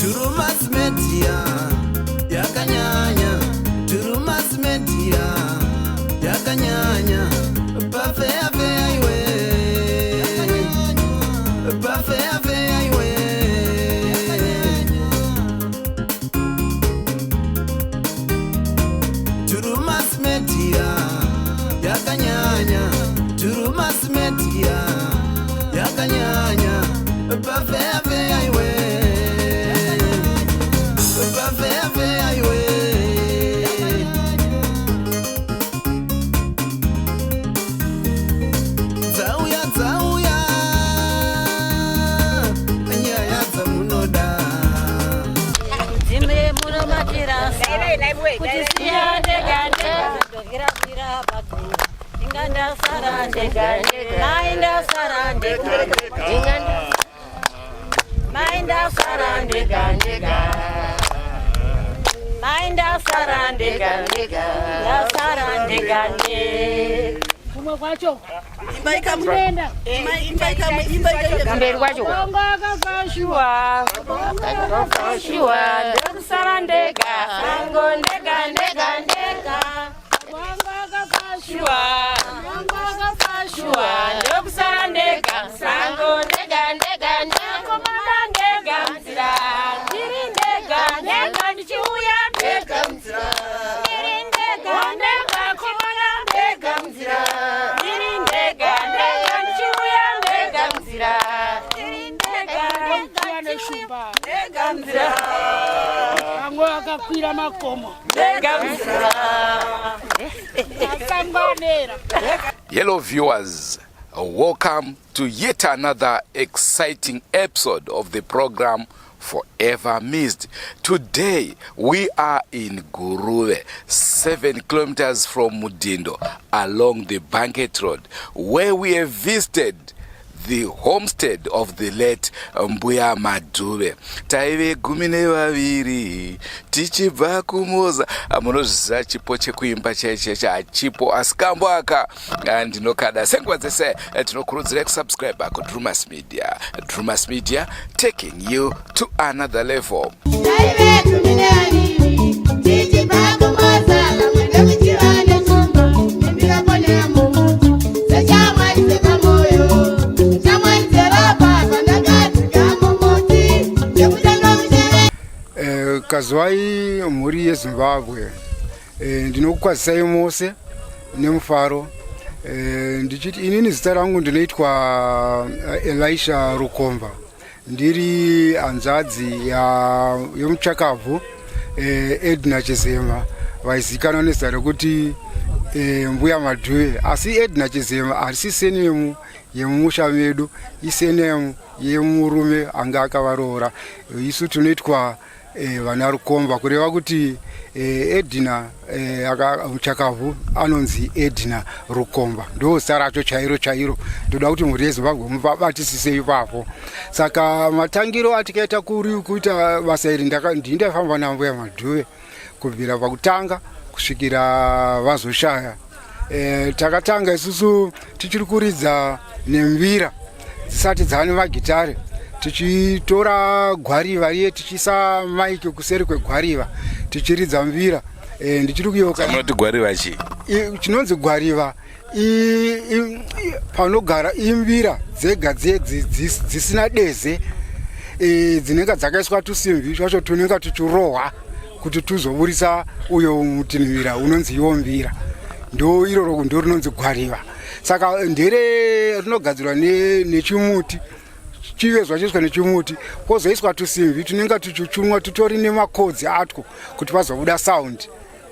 Drewmas Media yakanyanya. Drewmas Media yakanyanya. Pafeya feya iwe, pafeya feya iwe. Drewmas Media yakanyanya. Drewmas Media yakanyanya. Pafeya feya iwe, pafeya feya iwe. Dzauya, dzauya nyaya dzamunoda. Dzimwe munomatirasa kuti siya ndega ndega, ndokwira pagura, inga ndasara ndega, mai ndasara ndega, inga mai ndasara ndega ndega, mai ndasara ndega ndega, ndasara ndega ndega. Kumwe kwacho. Imba. Mberi kwacho. Shuwa shuwa, ndokusara ndega sango, ndega ndega ndega. Shuwa shuwa, ndokusara ndega sango, ndega ndega ndega ndega munzira, ndiri ndega ndega, ndichiuya ndega munzira, ndiri ndega ndega komana, ndega munzira, ndiri ndega ndega, ndichiuya ndega munzira, ndiri ndega ndega. Neshumba. Ndega munzira. Vamwe vakakwira makomo. Ndega munzira. Masango anera. Hello, viewers. Welcome to yet another exciting episode of the program Forever Missed. Today, we are in Guruve, 7 kilometers from Mudindo, along the Banket Road, where we have visited the homestead of the late Mbuya Madhuve. Taive 12 tichibva kumoza. Munozviziva, chipo chekuimba chaicheche hachipo, asi kambo aka ndinokada. Senguva dzese, tinokurudzira kusubscribe kuDrumas Media. Drumas Media, taking you to another level. Taive 12 tichibva kumoza, vamwe ndokuchiva neshumba, nendikaponera mumuti sechamwari dzepamoyo, shamwari dzeropa, pandakadzika mumuti ndekutanga muchere. Kazwai mhuri yeZimbabwe. Ndinokukwazisai mose nemufaro. Ndichiti inini zita rangu ndinoitwa Elisha Rukomba, ndiri hanzvadzi yomuchakabvu Edna Chizema, vaizikanwa nezita rekuti Mbuya Madhuve. Asi Edna Chizema harisi surname yemumusha medu, isurname yemurume anga akavaroora. Isu tinoitwa vana Rukomba, kureva kuti Edna Muchakavhu anonzi Edna Rukomba, ndo zita racho chairo chairo. Ndoda kuti mhuri yeZimbabwe mubabatisise ipapo. Saka matangiro atikaita kuri kuita basa iri, ndini ndaifamba naMbuya Madhuve kubvira pakutanga kusvikira vazoshaya. Takatanga isusu tichiri kuridza nembira dzisati dzane magitare, tichitora gwariva riye, tichiisa maiki kuseri kwegwariva, tichiridza mbira. Ndichiri kuyeuka. Munoti gwariva chii? Chinonzi gwariva panogara imbira dzega dzedzi dzisina deze, dzinenge dzakaiswa tusimbi twacho tunenge tuchirohwa kuti tuzoburisa uyo mutinhimira unonzi iwo mbira. Ndo iroro ndo rinonzi gwariva. Saka ndere rinogadzirwa nechimuti, chivezwa chiiswa nechimuti, kwozoiswa tusimbi tunenge tuchichunwa, tutori nemakodzi atwo kuti pazobuda sound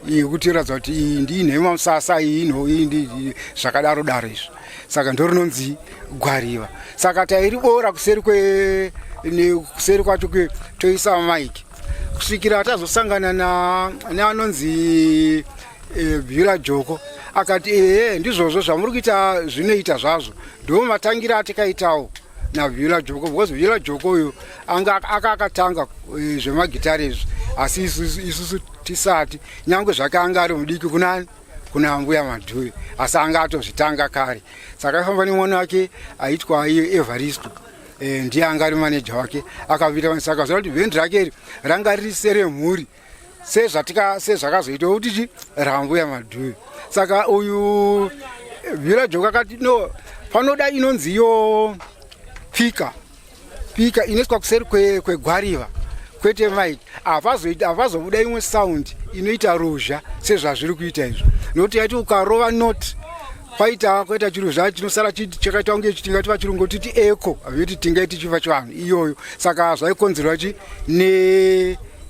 yekuti ratidza kuti iyi ndii nhema musasa, iyi ino, iyi ndi zvakadaro daro izvo. Saka ndo rinonzi gwariva. Saka tairibora kuseri kwe kuseri kwacho toisa maiki kusvikira tazosangana neanonzi Bhira Joko, akati, "Ehe, ndizvozvo zvamuri kuita, zvinoita zvazvo." Ndo matangira atikaitawo naVhila Joko, because Vhila Joko uyu anga aka akatanga zvemagitare izvi, asi isusu tisati. Nyange zvake anga ari mudiki kunani, kuna Mbuya Madhuve, asi anga atozvitanga kare. Saka aifamba nemwana wake aitwa iye Evaristo. Ndiye anga ari maneja wake akavita. Saka zva kuti bhendi rake iri ranga riri seremhuri, sezvatika sezvakazoita kuti chi raMbuya Madhuve. Saka uyu Beulah Joko akati, "No, panoda inonzi iyo pika pika inoiswa kuseri kwegwariva, kwete mic. Hapazoita, hapazobuda imwe sound inoita ruzha sezvazviri kuita izvo, nokuti yaiti ukarova note kwaita kwaita chiruzha chinosara chakaita kunge tingati pachirungu titi echo, haviti tingaiti chifa chivanhu iyoyo. Saka zvaikonzerwa chi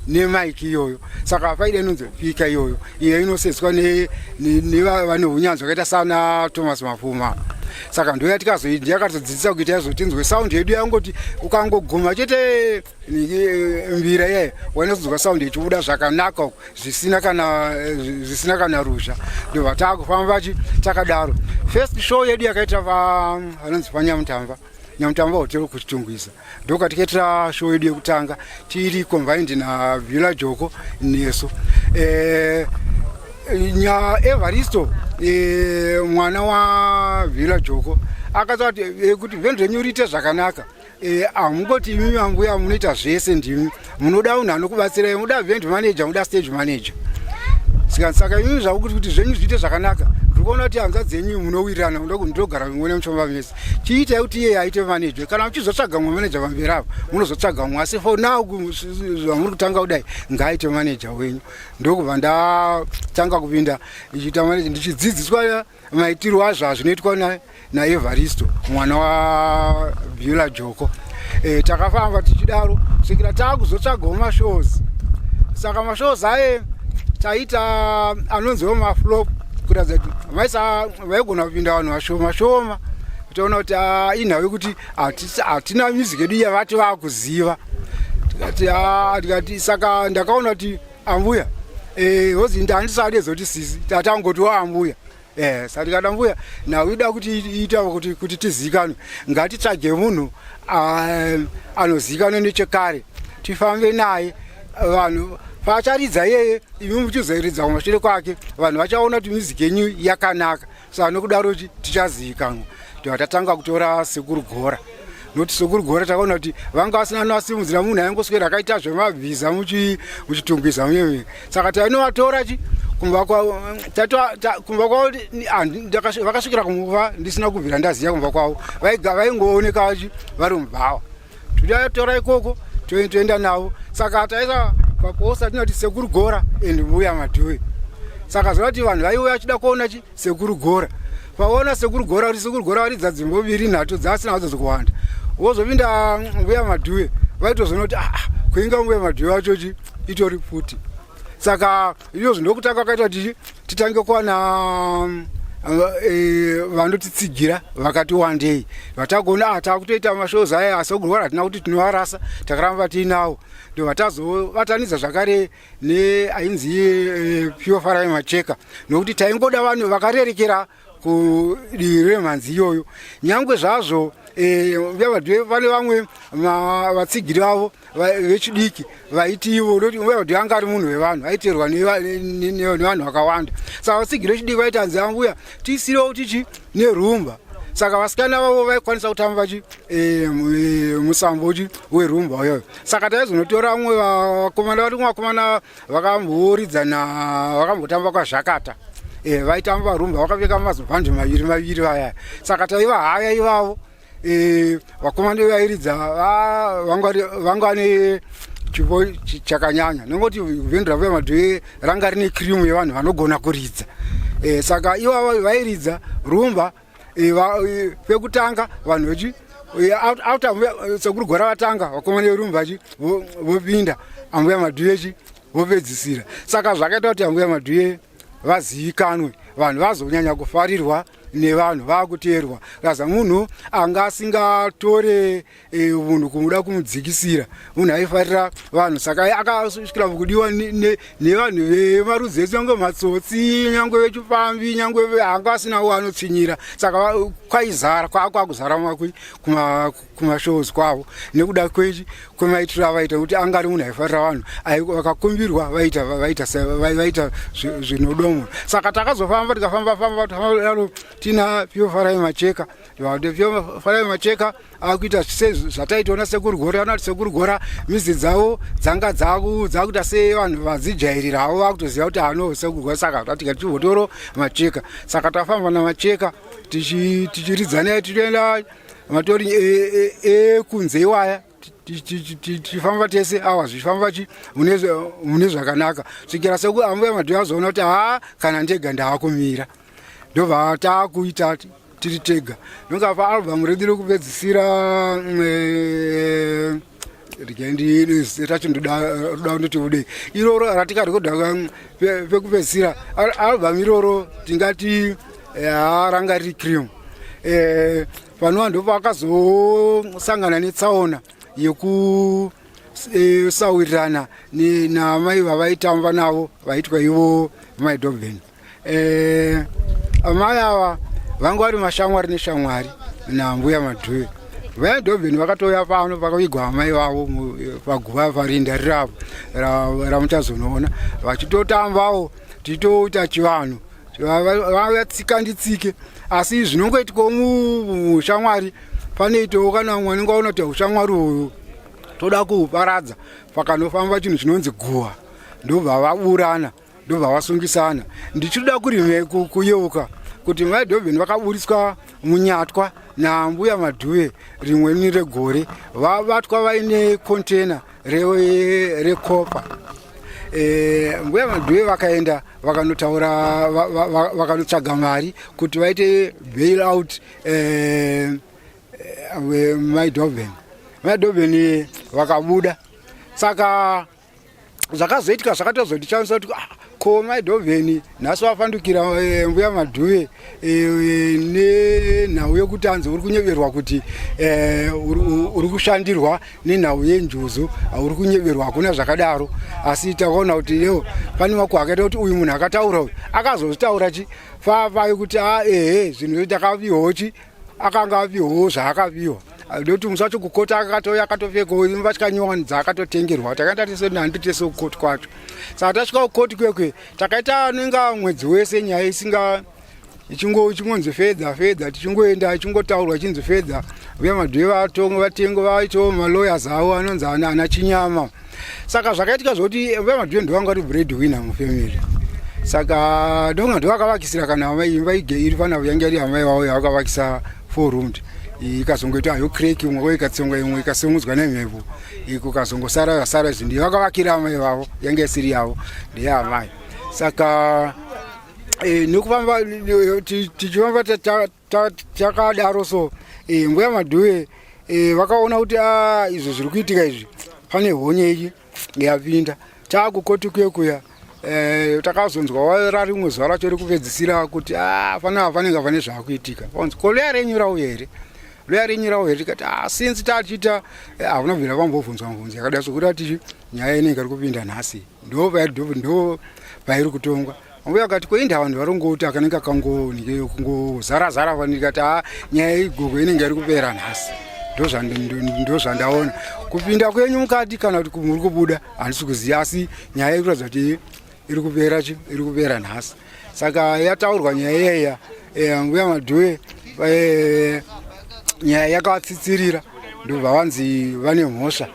nemic iyoyo. Saka paida inonzi pika iyoyo, iyo inosedzwa nevane unyanzvi vakaita sana Thomas Mapfuma. Saka ndo yatikatodzidzisa kuita izvo, tinzwe sound yedu yangoti ukangoguma chete mbira iyayo, wainozonzwa sound ichibuda zvakanaka zvisina kana ruzha. Ndobva taakufamba takadaro. First show yedu yakaita vanonzi paNyamutamba, Nyamutamba Hotel kuChitungwiza, ndokatikaitira show yedu yekutanga tiri combined naBeulah Joko nesu. Nya Evaristo, mwana waBeulah Joko, akati kuti bhendi renyu riite zvakanaka, hamungoti imimi ambuya munoita zvese ndimi. Munoda munhu anokubatsirai, muda band manager, muda stage manager. Saka imimi zvakuti kuti zvenyu zviite zvakanaka, ndiri kuona kuti hanza dzenyu munowirirana, ndogara mune muchomba mese. Chiitai kuti iye aite manager. Kana muchizotsvaga mumwe manager pamberi apo, munozotsvaga mumwe, asi for now zvamuri kutanga kudai, ngaaite manager wenyu. Ndokubva ndatanga kupinda ichiita manager, ndichidzidziswa maitirwo azvo azvinoitwa naEvaristo, mwana waBeulah Joko. Takafamba tichidaro kusvikira taakuzotsvagawo mashows. Saka mashows aye taita anonziwo maflop, kuratidza kuti vaigona kupinda vanhu vashoma shoma. Toona kuti inhau yekuti hatina music yedu yavati vaakuziva. Tikati saka ndakaona kuti ambuya, hozi ndandisade zoti sisi, tatangotiwo ambuya. Saka tikati, "Ambuya, nhau ida kuti iita kuti tizikanwe, ngatitsvage munhu anozikanwa nechekare, tifambe naye. Vanhu pacharidza iyeye, imi muchizoridza kumashure kwake, vanhu vachaona kuti music yenyu yakanaka. Saka nokudaro tichazivikanwa." Tobva tatanga kutora Sekuru Gora, nokuti Sekuru Gora takaona kuti vanga vasina novasimudzira, munhu aingoswera akaita zvemabhiza muChitungwiza muyemwe. Saka tainovatora chi kumba kwavo, kumba kwavo vakasvikira kumuva ndisina kubvira ndaziva kumba kwavo. Vaingooneka chi vari mubhawa. Totora ikoko, toenda navo. Saka taisa paposa tinoti Sekuru Gora and Mbuya Madhuve. Saka zvinoti vanhu vaiuya vachida kuona chi Sekuru Gora. Paona Sekuru Gora, kuti Sekuru Gora varidza dzimbo mbiri nhatu dzasina hadzo dzikuwanda, wozopinda Mbuya Madhuve, vaitozoona kuti, "Ah, kuinga Mbuya Madhuve vacho chi itori pfuti." Saka izvozvo ndokutanga kwaita kuti titange kuwana vanotitsigira vakati wandei, vatagona takutoita mashows aya. Asi kurwara hatina kuti tinovarasa, takaramba tiinawo. Ndo vatazobatanidza zvakare neainzi Pure Farai Macheka, nokuti taingoda vanhu vakarerekera kudivi remhanzi iyoyo. Nyangwe zvazvo pane vamwe vatsigiri vavo vechidiki vaiti ivo, noti Mbuya anga ari munhu wevanhu, aiteerwa nevanhu vakawanda. Saka vatsigiri vechidiki vaiti, "Hanzi ambuya tiisirewo tichi nerumba." Saka vasikana vavo vaikwanisa kutamba chi musambo chi werumba uyoyo. Saka taizonotora vamwe vakomana, vari vakomana vakamboridza vakambotamba kwaZvakata, vaitamba rumba vakapfeka mazobhandi maviri maviri vaya. Saka taivahaya ivavo vakomana vairidza, vanga vane chipo chakanyanya, nongoti bhendi raMbuya Madhuve ranga rine kirimu yevanhu vanogona kuridza. Saka ivavo vairidza rumba. Pekutanga vanhu vechi after Sekuru Gora vatanga, vakomana verumba chi vopinda, Ambuya Madhuve chi vopedzisira. Saka zvakaita kuti Ambuya Madhuve vazivikanwe, vanhu vazonyanya kufarirwa nevanhu, vakuteerwa raza munhu anga asingatore munhu kumuda kumudzikisira, munhu aifarira vanhu. Saka akasvikira mukudiwa nevanhu vemarudzi ese, nyange matsotsi, nyange vechipambi, nyange anga asinawo anotsinyira. Saka kwaizara kwakuzara kumashows kwavo nekuda kwechi kwemaitiro avaita, nekuti anga ari munhu aifarira vanhu, vakakumbirwa vaita zvinodiwa munhu. Saka takazofamba, tikafamba famba daro tina Pure Farai Macheka. Fanai Macheka akuita sezvataitoona Sekuru Gora. Anati Sekuru Gora mizi dzavo dzanga dzakuita sevanhu vadzijairirawo, vakutoziva kuti ano Sekuru Gora. Saka tatika tichivotoro Macheka, saka tafamba naMacheka tichiridzana, tichienda matori ekunze iwaya, tichifamba tese awa, zvichifamba chi mune zvakanaka, svikira seku ambuya Madhuve azoona kuti haa, kana ndega ndaakumira, ndobva taakuita tiri tega. Nonga paalbum redu rekupedzisira, racho ndoda kundoti budei iroro ratikarekodha pekupedzisira album iroro, tingati ranga riri cream. Panova ndopakazosangana netsaona yekusawirirana namai vavaitamba navo, vaitwa ivo Mai Doben. Amai ava vanga vari mashamwari neshamwari nambuya Madhuve. Mbuya Doben vakatouya pano pakavigwa amai vavo paguva parinda riravo ramuchazonoona, vachitotambawo, tichitoita chivanhu, vatsika nditsike. Asi zvinongoitikawo mushamwari, panoitawo kana umwe anenge aona kuti ushamwari uyu toda kuhuparadza, pakanofamba chinhu chinonzi guva, ndobva vaburana, ndobva vasungisana. Ndichida kurime kuyeuka kuti Mai Doben vakaburiswa munyatwa nambuya Madhuve rimweni regore, vabatwa vaine kontena rekopa. Mbuya Madhuve vakaenda vakanotaura, vakanotsvaga mari kuti vaite bail out Mai Doben. Mai Doben vakabuda. Saka zvakazoitika zvakatozotichamisa kuti ah, ko Mai Doven nhasi vafandukira mbuya Madhuve nenhau yekuti anzi uri kunyeberwa kuti uri kushandirwa nenhau yenjuzu, uri kunyeberwa, hakuna zvakadaro. Asi takaona kuti leo pane makuhwa akaita kuti uyu munhu akataura uyu akazozvitaura chi papayo kuti a ehe, zvinhu takapiwawo chi akanga apiwawo zvaakapiwa, ndokuti musi wacho kukota akatouya akatopfekawo mbatya nyowani dzaakatotengerwa. Takaenda tese nandi tese kukoti kwacho. Saka tasvika kukoti kwekwe, takaita nenga mwedzi wese nyaya isinga ichingonzi fedza fedza, tichingoenda, ichingotaurwa ichinzi fedza. Uye Madhuve vatengo vaitawo malawyers avo anonzi ana Chinyama. Saka zvakaitika zvokuti mbuya Madhuve ndovanga vari bread winner mufamily, saka ndofunga ndovakavakisira kana imba ige iri panavo yange iri amai vavo yavakavakisa four roomed, ikazongoita hayo crack, imwe ikatsengwa, imwe ikasimudzwa nemhepo, kukazongosara vasara izvi. Ndiyo vakavakira amai vavo, yange isiri yavo, ndeyaamai. Saka nekufamba tichifamba takadaro, so mbuya Madhuve vakaona kuti a izvo zviri kuitika izvi, pane honye iyi yapinda. Taakukoti kuye kuya, takazonzwa rarimwe zuva racho rekupedzisira kuti a panapa panenge pane zvaakuitika. Panzi, "Ko loya renyu rauya here? Loya renyu rauya here?" Tikati, "A since tachiita havuna kubvira vambobvunzwa mubvunzo yakadai." Sokuti atichi nyaya inenge iri kupinda nhasi, ndo pairi kutongwa. Mbuya akati, "Koinda vanhu varongoti akanenge akangozara-zara." Ndikati, "A nyaya igogo inenge iri kupera nhasi, ndozvandaona kupinda kwenyu mukati, kana kuti muri kubuda handisi kuziva, asi nyaya iri kuratidza kuti iri kupera chi iri kupera nhasi." Saka yataurwa nyaya iyeya, mbuya Madhuve nyaya yakatsitsirira, ndobva vanzi vane mhosva.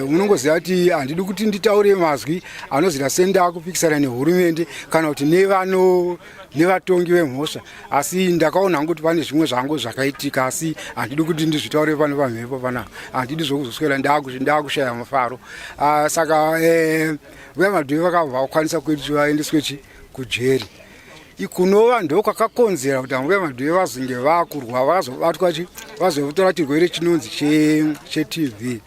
Unongoziva kuti handidi kuti nditaure mazwi anozoita sendakupikisana nehurumende kana kuti nevano nevatongi vemhosva, asi ndakaona hangu kuti pane zvimwe zvangu zvakaitika, asi handidi kuti ndizvitaure pano pamhepo panapa, handidi zvokuzoswera ndakushaya mufaro. Saka mbuya Madhuve vakabva vakwanisa kuti vaendeswe chi kujeri, kunova ndokwakakonzera kuti ambuya Madhuve vazonge vakurwa, vakazobatwa chi vazotora chirwere chinonzi cheTB.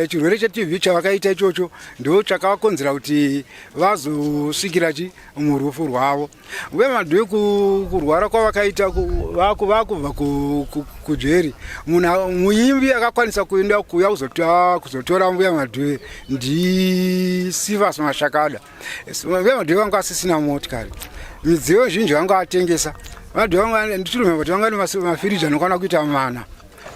Chirwere cheTB chavakaita ichocho ndo chakakonzera kuti vazosvikira chi murufu rwavo. Mbuya Madhuve kurwara kwavakaita vakubva kujeri, munhu muimbi akakwanisa kuenda kuuya kuzotora mbuya Madhuve ndiSivas Mashakada. Mbuya Madhuve vanga vasisina motikari, midziyo zhinji vanga vatengesa. Madhuve vanga, ndichirumba kuti vanga mafiriji anokwana kuita mana,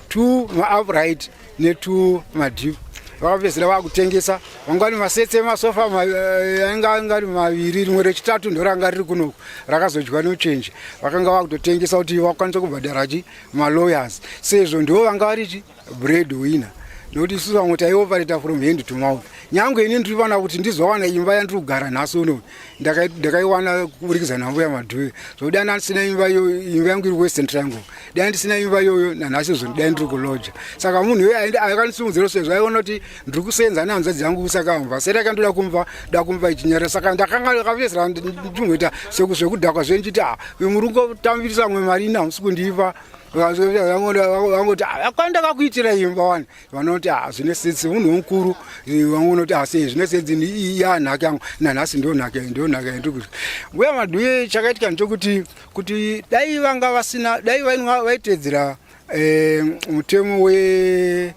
two maupright netwo madeep. Vakapedzisira vakutengesa, vanga vane masets emasofa ainge anga ari maviri, rimwe rechitatu ndoranga riri kunoku, rakazodyiwa nechenje. Vakanga vakutotengesa kuti vakwanise kubhadhara chi malawyers, sezvo ndivo vanga vari chi bread winner, nokuti isusu vamwe taioperata from hand to mouth. Nyange ini ndiri vana kuti ndizowana imba yandiri kugara nhasi uno, ndakaiwana kuburikidza nambuya Madhuve. Zvokuti dai ndisina imba iyoyo, imba yangu iri Western Triangle, dai ndisina imba iyoyo nanhasi izvo dai ndiri kuloja. Saka munhu iyoyo akandisimudzira sezvo aiona kuti ndiri kusenza nehanzvadzi yangu, saka mvaseri akandoda kumva da kumva ichinyara. Saka ndakanga ndakapedzisira ndingoita zvekudhakwa zvendichiti, ah, uyu muri kungotambirisa mwe mari, ini hamusi kundipa. Vangoti, "Kwandakakuitira imba wani." Vanoti, "Ah, zvine sense." Munhu mukuru vangonoti, "Asi zvine sense ya nhaka yangu nanhasi, ndo nhaka, ndo nhaka yandiri kuti." Mbuya Madhuye, chakaitika ndechekuti kuti dai vanga vasina, dai vaitedzera mutemo we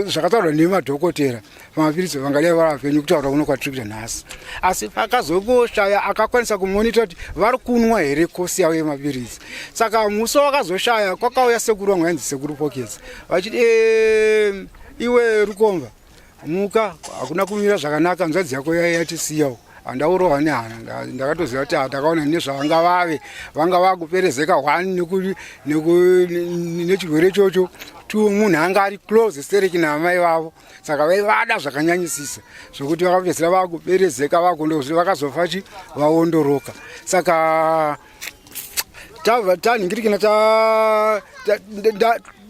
zvakataurwa nemadhokotera pamapiritsi, vangadai vari vapenyu kutaura kuno kwatiri kuita nhasi. Asi pakazongoshaya akakwanisa kumonita kuti vari kunwa here course yavo yemapiritsi. Saka musi wakazoshaya, kwakauya sekuru vangu vainzi Sekuru Pockets, vachiti, "Iwe Rukomba, muka, hakuna kumira zvakanaka, nzvadzi yako yatisiyawo." Handaurohwa nehana, ndakatoziva kuti ndakaona nezvavanga vave vanga vakuperezeka one nechirwere chocho, two munhu anga ari close stereki naamai vavo, saka vaivada zvakanyanyisisa zvokuti vakapedzisira vakuperezeka, vakundo vakazofa chi vaondoroka. Saka tabva tanhingirikina,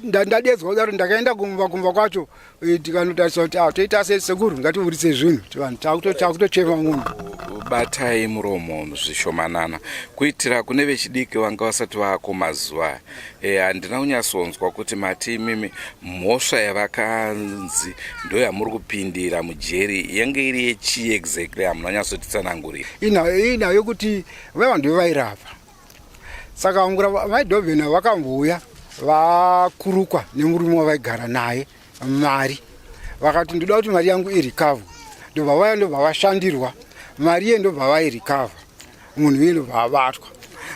ndadedzwa kudaro, ndakaenda kumba. Kumba kwacho tikanotarisa kuti, ah, toita sei sekuru, ngatiburitse zvinhu, vanhu takutochema munhu. Batai muromo zvishomanana kuitira kune vechidiki vanga vasati vaako mazuva. Handina kunyatsonzwa kuti mati imimi mhosva yavakanzi ndo yamuri kupindira mujeri yange iri yechii exactly? Hamuna kunyatsotitsanangurira. Inayo yekuti vavanhu vairapa, saka maidhobhena vakambouya vakurukwa nemurume wavaigara naye mari, vakati, "Ndoda kuti mari yangu irecover." Ndobva vaya, ndobva vashandirwa mari iye, ndobva vairecover. Munhu iye ndobva abatwa,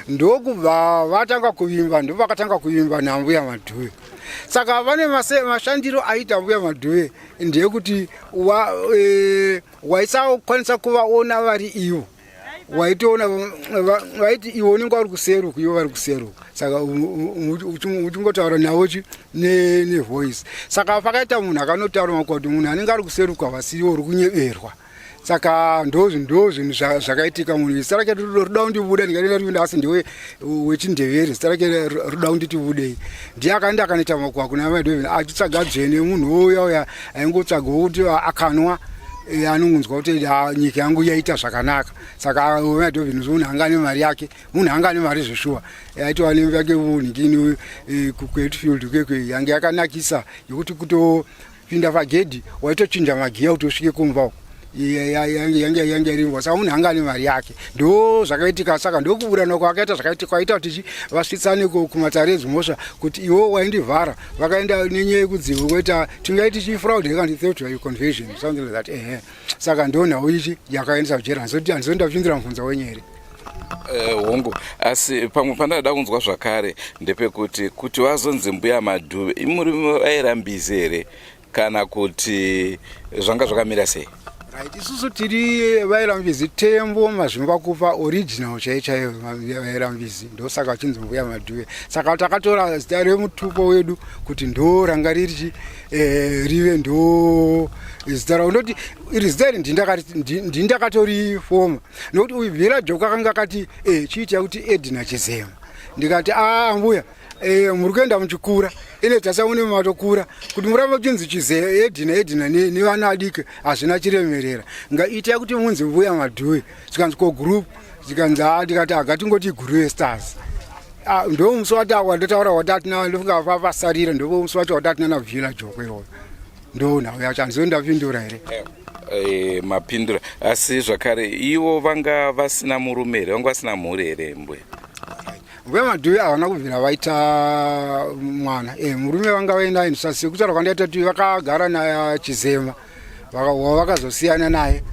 ndokubva vatanga kuvimba, ndovakatanga kuvimba nambuya Madhuve. Saka vane mashandiro aita mbuya Madhuve ndeyekuti waisakwanisa kuvaona vari ivo, waitoona vaiti iwe unenge vari kuseruku, ivo vari kuseruku, saka uchingotaura navo chi nevoice. Saka pakaita munhu akanotaura makuti munhu anenge ari kuseruku havasiwo, uri kunyeberwa. Saka ndo zvinhu zvakaitika. Munhu zita rake ruda kundibuda, ndikaenda, asi ndiwe wechindevere, zita rake ruda kunditi budei. Ndiye akaenda akanoita makuva kuna maidovin achitsvaga dzvene. Munhu uya uya aingotsvagawo kuti akanwa anongonzwa kuti, "Ah, nyika yangu yaita zvakanaka." Saka maidovin munhu anga ane mari yake, munhu anga ane mari zveshuwa, aitova nemba yake kunhikini kuHatfield kwekwe, yange yakanakisa yekuti kutopinda pagedhi waitochinja magiya kuti usvike kumba uko. Yange irimbwa. Saka munhu anga ane mari yake, ndo zvakaitika. Saka ndokuburana kwakaita zvakaitika kwaita kuti chi vasvitsane kumatare edzimhosva kuti iwo waindivhara. Vakaenda nenyaya yekudziva kuita tingaiti chi fraud kana theft by conversion, something like that, ehe. Saka ndo nhau ichi yakaendesa kujeri. Handizoti ndapindura mubvunzo wenyu here? Hongu, asi pamwe pandada kunzwa zvakare ndepekuti kuti vazonzi mbuya Madhuve, imuri vairambizi here kana kuti zvanga zvakamira sei? Right, isusu tiri vairambizi, Tembo Mazvimba Kupa, original chai chaiyo vairambizi, ndosaka vachinzi mbuya Madhuve. Saka takatora zita remutupo wedu kuti ndo ranga riri rive ndo zita ravo, noti iri zita iri ndindakatorifoma, nokuti uyu Bhera Joko akanga akati chiita kuti Edina Chizema. Ndikati, "A mbuya, muri kuenda muchikura, ine tasaune matokura, kuti murambe kuchinzi Chize Edina Edina nevana adiki hazvina chiremerera, ngaitai kuti munzi mbuya Madhuve." Zvikanzi, "Ko group?" Zvikanzi, "A." Ndikati, "Agatingoti Guruve Stars." Ah, ndo musi wandataura watatina, ndofunga pasarira, ndo musi wacho watatina navhila Joko iwoyo. Ndo nhau yacho. Handizoi ndapindura here? Mapindura, asi zvakare ivo vanga vasina murume here? Vanga vasina mhuri here mbuya? Mbuya Madhuve havana kubvira vaita mwana. Murume vanga vaenda sekutaura kwandaita kuti vakagara naChizema wavakazosiyana naye,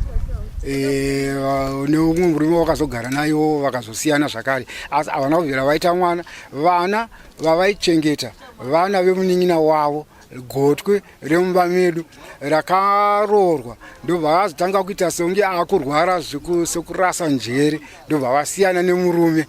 neumwe murume wakazogara nayewo, vakazosiyana zvakare, asi havana kubvira vaita mwana. Vana vavaichengeta vana vemunin'ina wavo. Gotwe remumba medu rakaroorwa, ndobva vazotanga kuita sekunge akurwara sekurasa njere, ndobva vasiyana nemurume.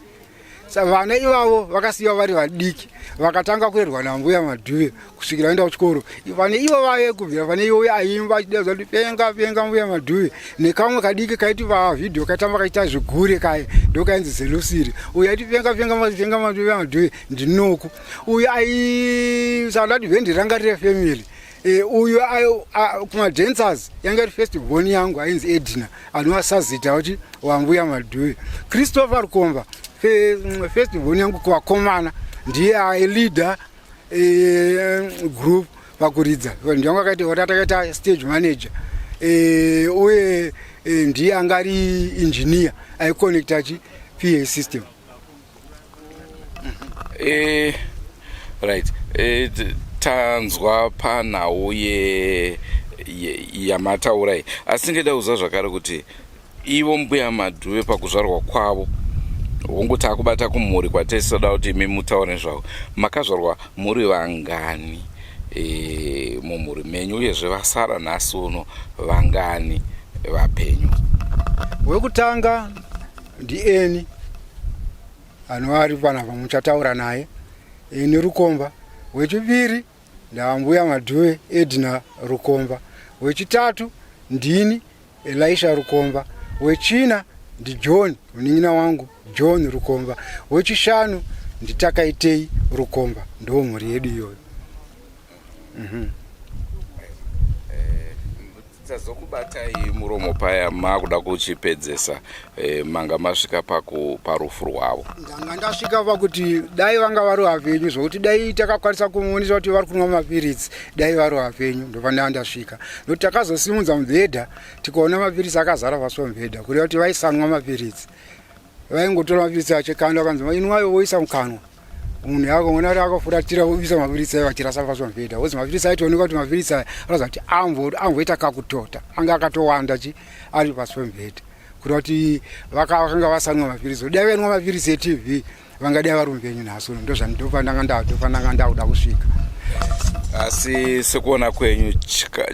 Vana ivavo vakasiyiwa vari vadiki, vakatanga kurerwa nambuya Madhuve kusvikira vaenda kuchikoro. Vane ivo vaye kubvira pane iwoyo aiimba achidaidzwa kuti penga penga mbuya Madhuve, nekamwe kadiki kaiti pavhidhiyo kaitamba kaita zvigure kaye, ndokainzi Zelusiri. Uyo aiti penga penga penga mbuya Madhuve ndinoku uyo aisada kuti bhendi ranga rire family. Uyu kumadancers yanga iri first born yangu ainzi Edina, anova sazita kuti wambuya Madhuve. Christopher Rukomba, first born yangu kuvakomana, ndiye aileader group pakuridza. Ndiyangu akaita takaita stage manager, uye ndiye anga ari engineer aiconnecta chi PA system. Right, tanzwa panhau yamataura iyi, asi ndingada kuziva zvakare kuti ivo mbuya Madhuve pakuzvarwa kwavo, hongu taakubata kumhuri kwataisoda kuti imi mutaure nezvavo, makazvarwa muri vangani mumhuri menyu, uyezve vasara nhasi uno vangani vapenyu? Wekutanga ndieni anova ari panapa muchataura naye, Eni Rukomba. Wechipiri ndambuya Madhuve, Edna Rukomba. Wechitatu ndini, Elisha Rukomba. Wechina ndiJohn, munin'ina wangu John Rukomba. Wechishanu nditakaitei Rukomba. Ndo mhuri yedu iyoyo. Tazokubatai muromo paya makuda kuchipedzesa, manga masvika parufu rwavo. Ndanga ndasvika pakuti dai vanga vari vapenyu, zvokuti dai takakwanisa kumuonesa kuti vari kunwa mapiritsi, dai vari vapenyu. Ndopandanga ndasvika, nokuti takazosimudza mubhedha tikaona mapiritsi akazara pasi pamubhedha, kureva kuti vaisanwa mapiritsi. Vaingotora mapiritsi achikanda, kanzi inwayo, voisa mukanwa. Munhu yakoona kuti akafuratira, voisa mapiritsi ayo vachirasa pasi pamubhedha. Vozi mapiritsi aitooneka kuti mapiritsi aya anoza kuti amboita kakutota, anga akatowanda chi ari pasi pamubhedha, kureva kuti vakanga vasanwa mapiritsi. Dai vainwa mapiritsi eTB, vangadai vari mupenyu nhasi uno. Ndopandanga ndakuda kusvika. Asi sekuona kwenyu,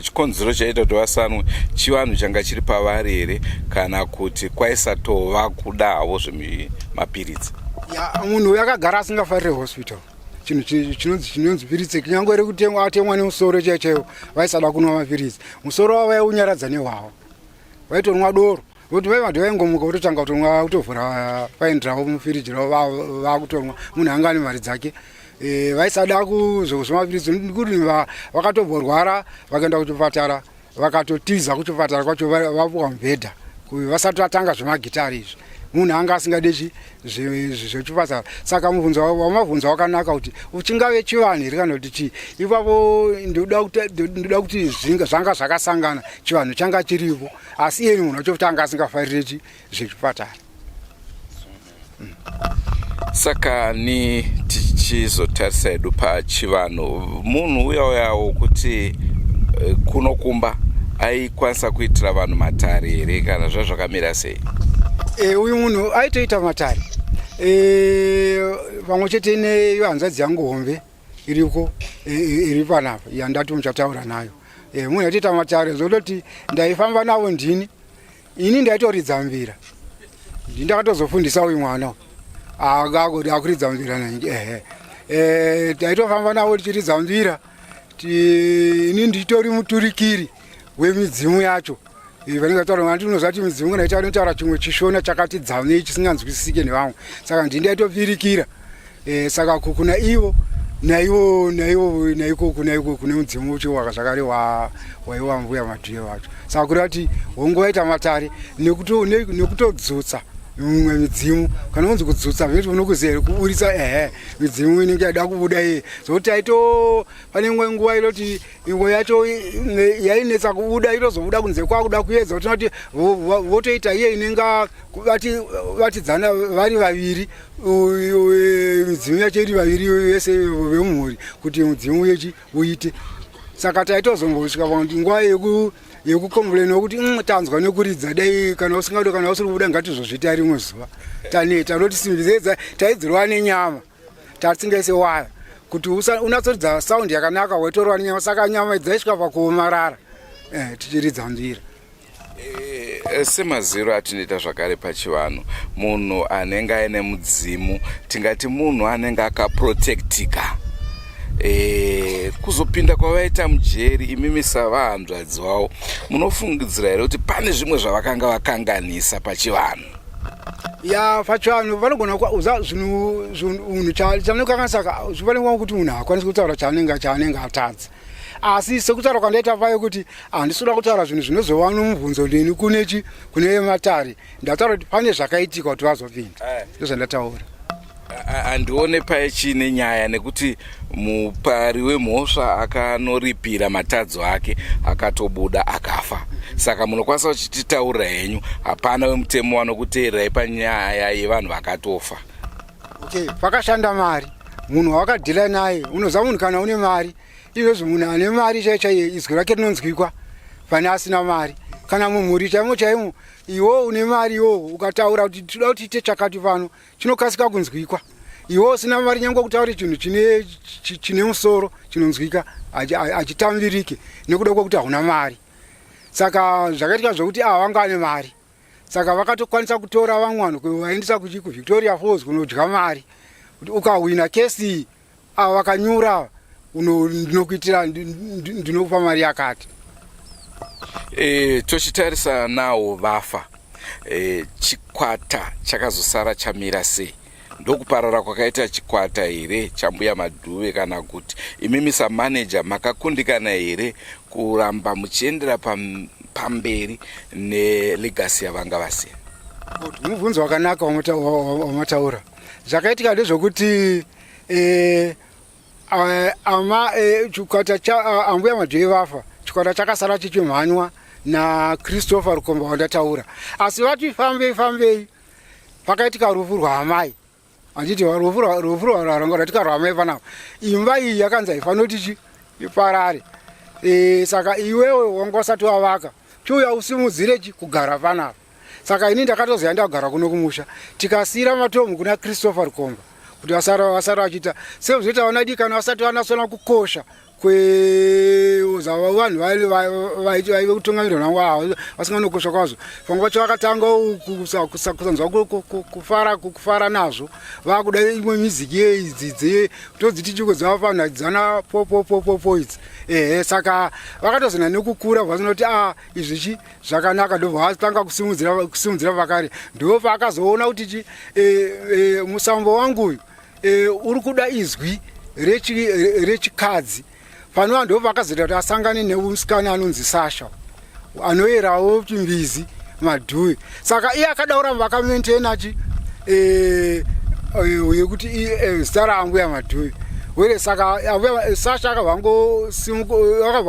chikonzero chaita kuti vasanwe chivanhu changa chiri pavari here, kana kuti kwaisatova kuda havo zvemapiritsi? Ya, munhu uyu akagara asingafarire hospital, chinhu chinonzi piritsi, kunyange rekutemwa atemwa nemusoro chaiwo chaiwo, vaisada kunwa mapiritsi. Musoro wavo vaiunyaradza nehwahwa, vaitonwa doro, nokuti vai vanhu vaingomuka vototanga kutonwa, kutovhura paini ravo mufiriji ravo, vakutonwa. Munhu anga ane mari dzake. Vaisada kuzvemapiritsi kuti vakatomborwara vakaenda kuchipatara, vakatotiza kuchipatara kwacho vapuwa mubhedha vasati vatanga zvemagitari izvi. Munhu anga asingade chi zvechipatara. Saka mubvunzo wamabvunzo wakanaka, kuti uchingave chivanhu here kana kuti chii ipapo. Ndoda kuti zvanga zvakasangana, chivanhu changa chiripo, asi iye munhu wacho kuti anga asingafarire chi zvechipatara. Saka ni tichizotarisa hedu pachivanhu, munhu uya uya wokuti kunokumba aikwanisa kuitira vanhu matare here, kana zvazvakamira sei? Uyu munhu aitoita matare, pamwe chete neyo hanzvadzi yangu hombe iriko, iri panapa yandati muchataura nayo. Munhu aitoita matare zvototi ndaifamba navo ndini, ini ndaitoridza mbira. Ndakatozofundisa uyu mwana akuridza mbira naingi. Ehe, taitofamba navo tichiridza mbira, ini nditori muturikiri wemidzimu yacho. Vanenge vataura, ndinoziva kuti midzimu kana inotaura chimwe chishona chakati dzamei chisinganzwisisike nevamwe, saka ndini ndaitopirikira. Saka kuna ivo naivo naivo naiko naiko kune mudzimu ucho zvakare waiwa mbuya Madhuye wacho. Saka kureva kuti hongu vaita matare nekutodzutsa mimwe midzimu. Kana unzi kudzutsa, zvinoti unokuziva here kuburitsa? Ehe, midzimu inenge yaida kubuda iye, zvokuti aito pane imwe nguva inoti imwe yacho yainetsa kubuda, itozobuda kunze kwakuda kuedza, kuti tinoti votoita iye inenge vatidzana vari vaviri, midzimu yacho iri vaviri vese vemumhuri, kuti mudzimu yechi uite. Saka taitozombosvika nguva yekukomplaina kuti tanzwa nekuridza, dai kana usingado, kana usiri kubuda, ngatizozviita rimwe zuva, taneta. Noti simbi dzedza taidzirwa nenyama, tatingaise waya. Kuti unatsoridza sound yakanaka waitorwa nenyama, saka nyama dzaisvika pakuomarara tichiridza mbira. Semaziro atinoita zvakare pachivanhu, munhu anenge aine mudzimu, tingati munhu anenge akaprotectika. Kuzopinda kwavaita mujeri, imimi savahanzvadzi wavo munofungidzira here kuti pane zvimwe zvavakanga vakanganisa pachivanhu? Ya, pachivanhu vanogona kuuza zvinhu, munhu chanokanganisa zvifanirwa kuti munhu haakwanisi kutaura chaanenge atadza. Asi sekutaura kwandaita paye kuti handisi kuda kutaura zvinhu zvinozova nomubvunzo neni kunechi kune matare, ndataura kuti pane zvakaitika kuti vazopinda, ndozvandataura. Handione paichine nyaya nekuti mupari wemhosva akanoripira matadzo ake, akatobuda akafa. Saka munokwanisa kuchititaurira henyu, hapana wemutemo wanokuteererai panyaya yevanhu vakatofa. Okay, pakashanda mari, munhu wawakadhila naye, unoziva munhu kana une mari. Izvozvi munhu ane mari chaiyo chaiyo izwi rake rinonzwikwa pane asina mari. Kana mumhuri chaimo chaimo, iwo une mari iwo ukataura kuti tinoda kuti tiite chakati pano, chinokasika kunzwikwa. Iwo usina mari, nyange kutaura chinhu chine musoro chinonzwika hachitambirike nekuda kwekuti hauna mari. Saka zvakaitika zvokuti ava vanga vane mari, saka vakatokwanisa kutora vamwe vanhu kuvaendesa kuVictoria Falls kunodya mari, kuti ukahwina kesi iyi, ava vakanyura, ndinokuitira, ndinokupa mari yakati. Tochitarisa nawo vafa, chikwata chakazosara chamira sei? Ndokuparara kwakaita chikwata here chaMbuya Madhuve, kana kuti imimi samaneja makakundikana here kuramba muchiendera pamberi nelegacy yavanga vasiya? Mubvunzo wakanaka wamataura. Zvakaitika ndezvokuti ama chikwata cha Ambuya Madhuve vafa, chikwata chakasara chichimhanywa naChristopher Rukomba wandataura. Asi vati fambei fambei, pakaitika rufu rwaamai. Handiti rufu rwanga rwaitika rwaamai panapa, imba iyi yakanzi haifaniri kuti chi iparare. Saka iwewe wanga usati wavaka, chiuya usimudzire chi kugara panapa. Saka ini ndakatoziva ndagara kuno kumusha, tikasiyira matomu kuna Christopher Rukomba kuti vasara vachiita sezvoita vana diki kana vasati vanatsona kukosha kwezava vanhu vaive kutungamirwa navo vasinganokosha kwazvo. Vamwe vacho vakatanga kusanzwa kufara nazvo, vakuda imwe miziki yeidzi todziti chiko dzavafana dzana popopopopo idzi. Ehe, saka vakatozona nekukura vasina kuti a izvi chi zvakanaka, ndobva vatanga kusimudzira vakare. Ndo paakazoona kuti chi musambo wangu uyu uri kuda izwi rechikadzi panova. Ndo pakazoita kuti asangane nemusikana anonzi Sasha, anoyerawo chimbizi Madhuve. Saka iye akada kuramba akamaintaina chi yekuti zita raAmbuya Madhuve were. Saka Sasha akabva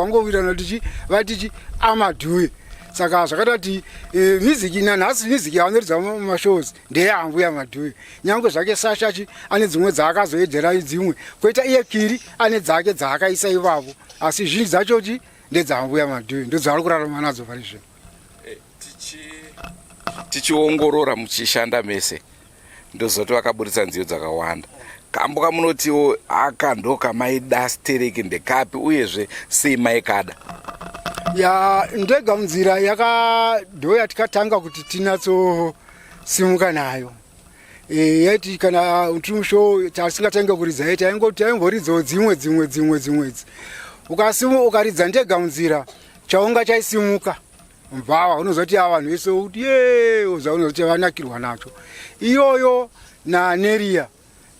angowirirana kuti chi vati chi aMadhuve. Saka zvakaita kuti miziki nanhasi, miziki yavanoridza mumashows ndeyaAmbuya Madhuve, nyange zvake Sasha chi ane dzimwe dzaakazoedzera dzimwe, kwoita iye Kiri ane dzake dzaakaisa ivavo, asi zhinji dzacho chi ndedzaAmbuya Madhuve, ndodzaari kurarama nadzo pari zvino. Tichiongorora muchishanda mese, ndozoti vakaburitsa nziyo dzakawanda. Kambo kamunotiwo aka ndo kamaida stereki ndekapi, uyezve sei maikada? Ya, Ndega Munzira yaka ndo yatikatanga kuti tinatsosimuka nayo. Yaiti kana tiri mushow tasingatange kuridza yaiti taimboridzawo dzimwe dzimwe dzimwe dzimwe idzi. Ukasimu ukaridza Ndega Munzira, chaunga chaisimuka mbava, unozoti ava vanhu vese kuti ye unozoti vanakirwa nacho. Iyoyo naNeria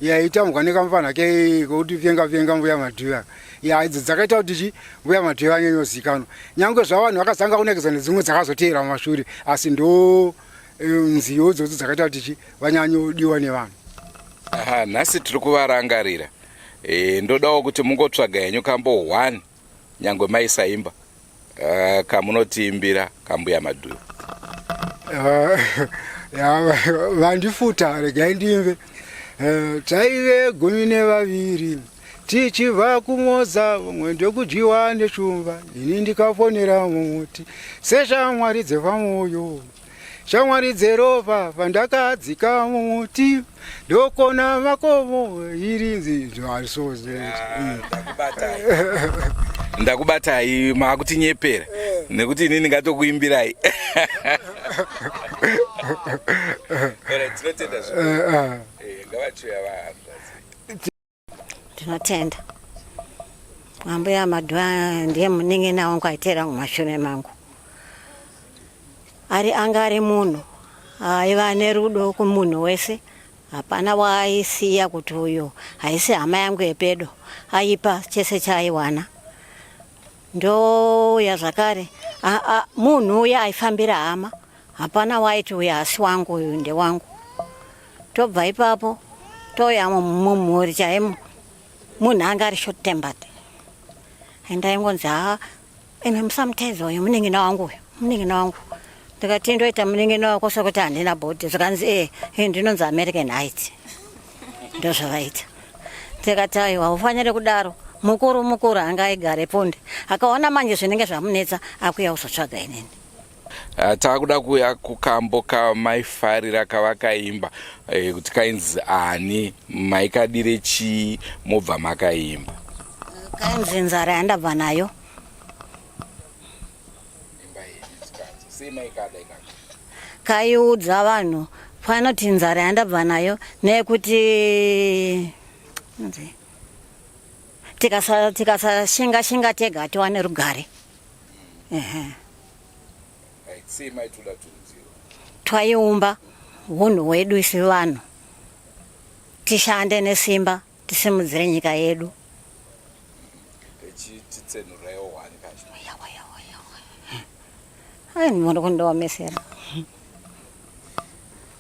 yaitambwa nekamufana ke kokuti vhenga vhenga Mbuya Madhuve. Ya, idzi dzakaita kuti chi Mbuya Madhuve vanyanyozikanwa, nyange zvavanhu vakazanga kunakidza nedzimwe dzakazoteera mumashure, asi ndo nziyo idzodzo dzakaita kuti chi vanyanyodiwa nevanhu. Aha, nhasi tiri kuvarangarira. Ndodawo kuti mungotsvaga henyu kambo 1, nyangwe maisaimba, kamunotiimbira kaMbuya Madhuve. Ya, vandifuta, regai ndimbe. Taive 12 tichibva kuMoza, umwe ndokudyiwa neshumba, ini ndikaponera mumuti seshamwari dzepamwoyo. Shamwari dzeropa pandakadzika mumuti ndokona makomo irinzi so Ndakubatai, maakutinyepera nekuti inini ngatokuimbirai. Tinotenda zvikuru. Ngavachiuya vahanzvadzi. Ndinotenda ambuya Madhuva, ndiye munin'ina wangu aiteera mumashure mangu. Ari anga ari munhu aiva nerudo kumunhu wese, hapana waaisiya kuti uyu haisi hama yangu yepedo, aipa chese chaaiwana. Ndouya zvakare munhu uya aifambira hama, hapana waaiti uyu haasi wangu, uyu ndewangu. Tobva ipapo touya mumhuri chaimo, munhu anga ari short tempered, and aingonzi, "Ha, imi musamuteedza uyu, munin'ina wangu uyu, munin'ina wangu." Ndikati, "Ndoita munin'ina wako sekuti handina body?" Zvikanzi, "E, ndinonzi American Height." Ndozvavaita. Ndikati, "Aiwa, ufanire kudaro, mukuru mukuru." Anga aigare punde, akaona manje zvinenge zvamunetsa, akuya kuzotsvaga inini. Taakuda kuuya kukambo kamaifarira kavakaimba, kuti kainzi ani, maikadire chii, mobva makaimba. Kainzi "Nzara Yandabva Nayo". Sei maikada ikako? Kaiudza vanhu panoti nzara yandabva nayo nekuti tikasashinga shinga tega tiwane rugare, ehe. Right, sei maitoda tunziro? Twaiumba unhu hwedu isu vanhu, tishande nesimba, tisimudzire nyika yedu. Chitsenuraiwo hwani kacho. Yawa, yawa, yawa. Ai, muri kundiomesera.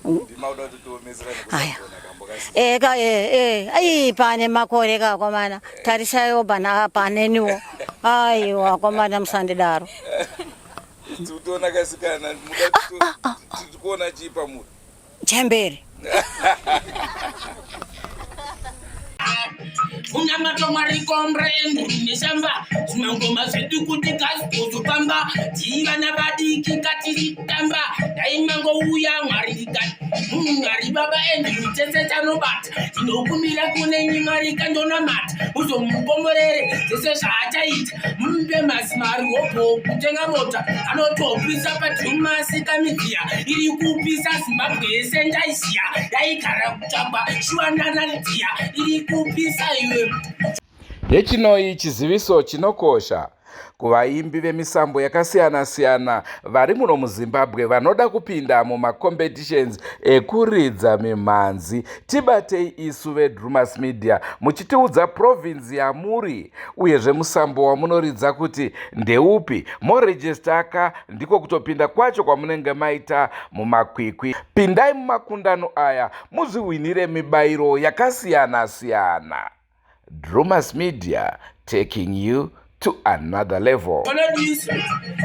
Ndimauda kuti tiomesera. Aya. Nekuti kambo kasi. Eka e ai, pane makore kakomana, tarisaiwo pana paneniwo. Aiwa akomana, musandidaro. Tikutoona kasikana, muda tikuona chii pamuri? Chembere. Unamato Mwari kombre neshamba zvimangoma zvedu kuti kazozofamba tivana vadiki katiri tamba. Daimangouya Mwari, Mwari baba Andrew, tese tanobata, tinokumira kune Mwari kandonamata, uzomukomborere zvese zvaachaita, mupe mazimari hobho kutenga mota anotopisa paDrewmas Media iri kupisa Zimbabwe yese. Ndaisiya yaigara kutsvagwa shuwananalidia iri kupisa iwe. Hechinoi chiziviso chinokosha kuvaimbi vemisambo yakasiyana-siyana vari muno muZimbabwe vanoda kupinda mumacompetitions ekuridza mimhanzi. Tibatei isu veDrewmas Media muchitiudza province yamuri, uyezve musambo wamunoridza kuti ndeupi. Morejistaka, ndiko kutopinda kwacho kwamunenge maita mumakwikwi. Pindai mumakundano aya muzviwinire mibayiro yakasiyana-siyana. Drewmas Media, taking you to another level. Panodisa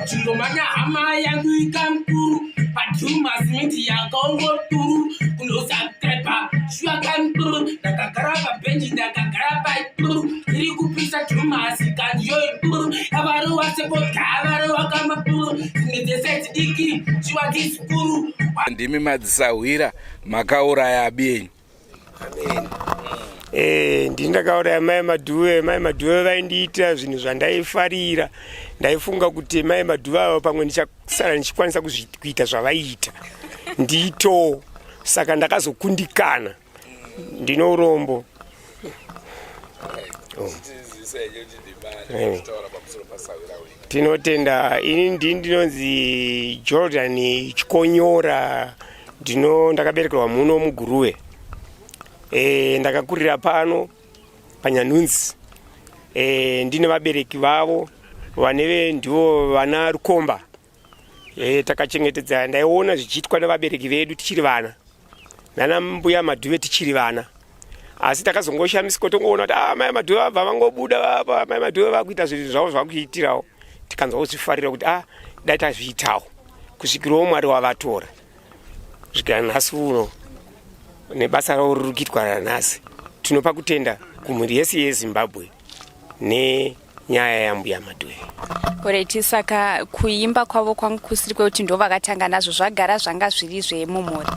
chingomanya hama yangu ikamukuru paDrewmas Media kaongoturu kunosubscribe shuwa kamukuru. Ndakagara pabhenji, ndakagara paikuru iri kupisa Drewmas kandiyoikuru yavarowa sepodya, avarowa kamakuru, dzimwe dzese dzidiki shuwa dzizikuru. Ndimi madzisahwira makauraya abienyu? Amen. Ndini ndakauraya mai Madhuve. Mai Madhuve vaindiitira zvinhu zvandaifarira. Ndaifunga kuti mai Madhuve ava pamwe ndichasara ndichikwanisa kuita zvavaiita ndito, saka ndakazokundikana. Ndine urombo. Oh. Tinotenda. Ini ndini ndinonzi Jordan Chikonyora. Ndino ndakaberekerwa muno muGuruve. Ndakakurira pano paNyanhunzi. Ndine vabereki vavo vaneve ndivo vana Rukomba. Takachengetedza, ndaiona zvichiitwa nevabereki vedu tichiri vana, nana mbuya Madhuve tichiri vana, asi takazongoshamisika tongoona kuti, ah, mai Madhuve vabva vangobuda vapa, mai Madhuve vakuita zvinhu zvavo zvakuitirawo. Tikanzwa kuzvifarira kuti, ah, dai tazviitawo, kusvikirawo Mwari wavatora kusvikira nhasi uno nebasa ravo riri kuitwa ranhasi. Tinopa kutenda kumhuri yese yeZimbabwe. nyaya yambuya Madhuve. Alright, saka kuimba kwavo kwangu kusiri kwekuti ndo vakatanga nazvo, zvagara zvanga zviri zvemumhuri?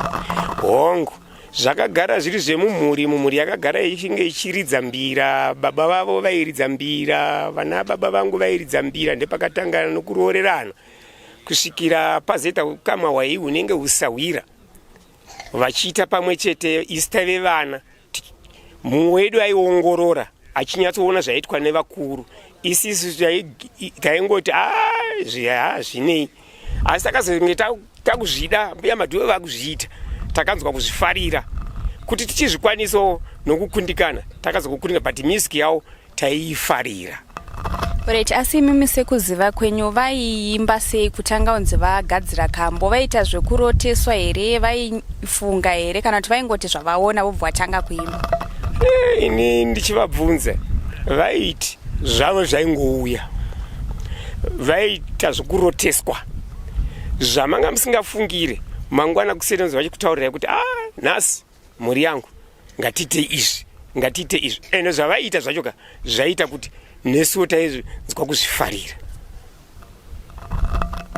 Hongu, zvakagara zviri zvemumhuri. Mumhuri yakagara ichinge ichiridza mbira. Baba vavo vairidza mbira, vana baba vangu vairidza mbira. Ndepakatanga nokuroorerana kusvikira pazoita ukama hwai hunenge husahwira vachiita pamwe chete. Isu taive vana, mumwe wedu aiongorora achinyatsoona zvaiitwa nevakuru. Isisu taingoti ah, zvinei, asi takazonge takuzvida mbuya Madhuve vakuzviita, takanzwa kuzvifarira kuti tichizvikwanisawo nokukundikana. Takazokukundika, but music yavo taiifarira. Right, asi imimi sekuziva kwenyu vaiimba sei kutanga unzi vagadzira kambo? Vaita zvekuroteswa here, vaifunga here, kana kuti vaingoti zvavaona vobva vatanga kuimba? Ini ndichivabvunza vaiti zvavo zvaingouya, vaita zvekuroteswa zvamanga musingafungire. Mangwana kuseni vachikutaurirai kuti, "Ah, nhasi mhuri yangu ngatiite izvi, ngatiite izvi." Ende zvavaiita zvacho ka zvaita kuti nesuwo taizvinzwa kuzvifarira.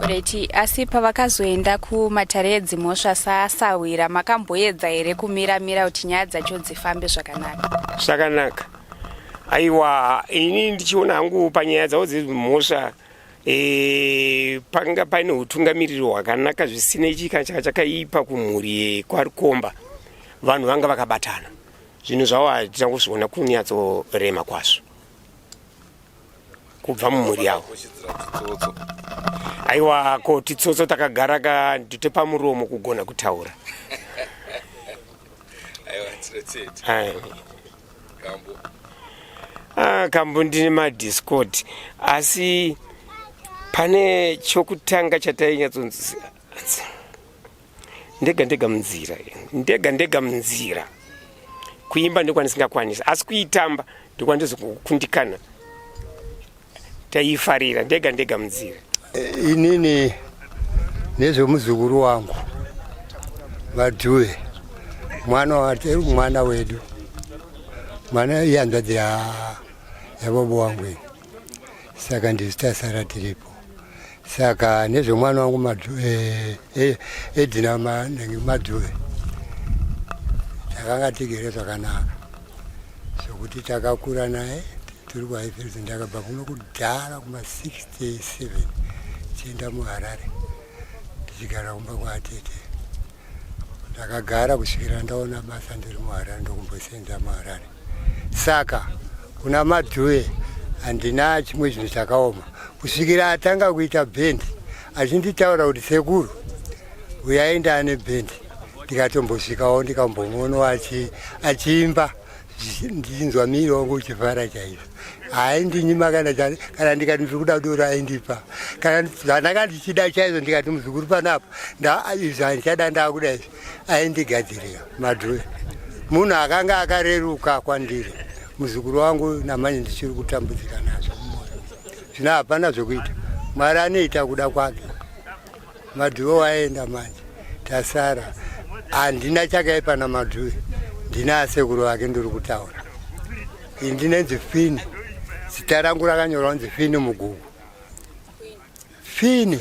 Right, asi pavakazoenda kumatare edzimhosva sasahwira, makamboedza here kumira-mira kuti nyaya dzacho dzifambe zvakanaka? Zvakanaka, aiwa. Ini ndichiona hangu panyaya dzavo dzemhosva, panga paine utungamiriri hwakanaka, zvisina chika chakaipa kumhuri yekwaRukomba. Vanhu vanga vakabatana, zvinhu zvavo hatina kuzviona kunyatsorema kwazvo kubva mumhuri yavo. Aiwa, ko titsotso takagara ka ndite pamuromo kugona kutaura. Aiwa. Kambo. Ah, kambo ndine madiscord, asi pane chokutanga chatainyatso, "Ndega ndega munzira, ndega ndega munzira." Kuimba ndokwandisingakwanisa, asi kuitamba ndokwandizokundikana. Taifarira "Ndega ndega munzira". Inini nezvemuzukuru wangu Madhuve, mwana wate, mwana wedu, mwana ihanzvadzi yababa wangu ini, saka ndisu tasara tiripo. Saka nezvemwana wangu Edina Madhuve, takanga tigere zvakanaka zvokuti takakura naye tiri kuHighfields. Ndakabva kuno kudhara kuma67 tienda muHarare, ndichigara kumba kwaatete. Ndakagara kusvikira ndaona basa ndiri muHarare, ndokumbosenza muHarare. Saka kuna Madhuve handina chimwe chinhu chakaoma kusvikira atanga kuita bhendi, achinditaura kuti, "Sekuru, uyaenda ane bhendi." Ndikatombosvikawo, ndikambomuonawo achiimba, ndichinzwa miri wangu uchifara chaizvo. Haindinyima kana ndikati ndiri kuda doro, aindipa. Kana zvandanga ndichida chaizvo, ndikati, "Muzukuru, panapa izvi handichada, ndakuda izvi," aindigadzirira. Madhuve munhu akanga akareruka kwandiri. Muzukuru wangu namanje ndichiri kutambudzika nazvo mumwoyo. Zvino hapana zvokuita, Mwari anoita kuda kwake. Madhuve waenda, manje tasara. Handina chakaipa naMadhuve, ndina asekuru vake ndiri kutaura. Ini ndinenzi Fini, zita rangu rakanyorwa kunzi Fini Mugugu Fini,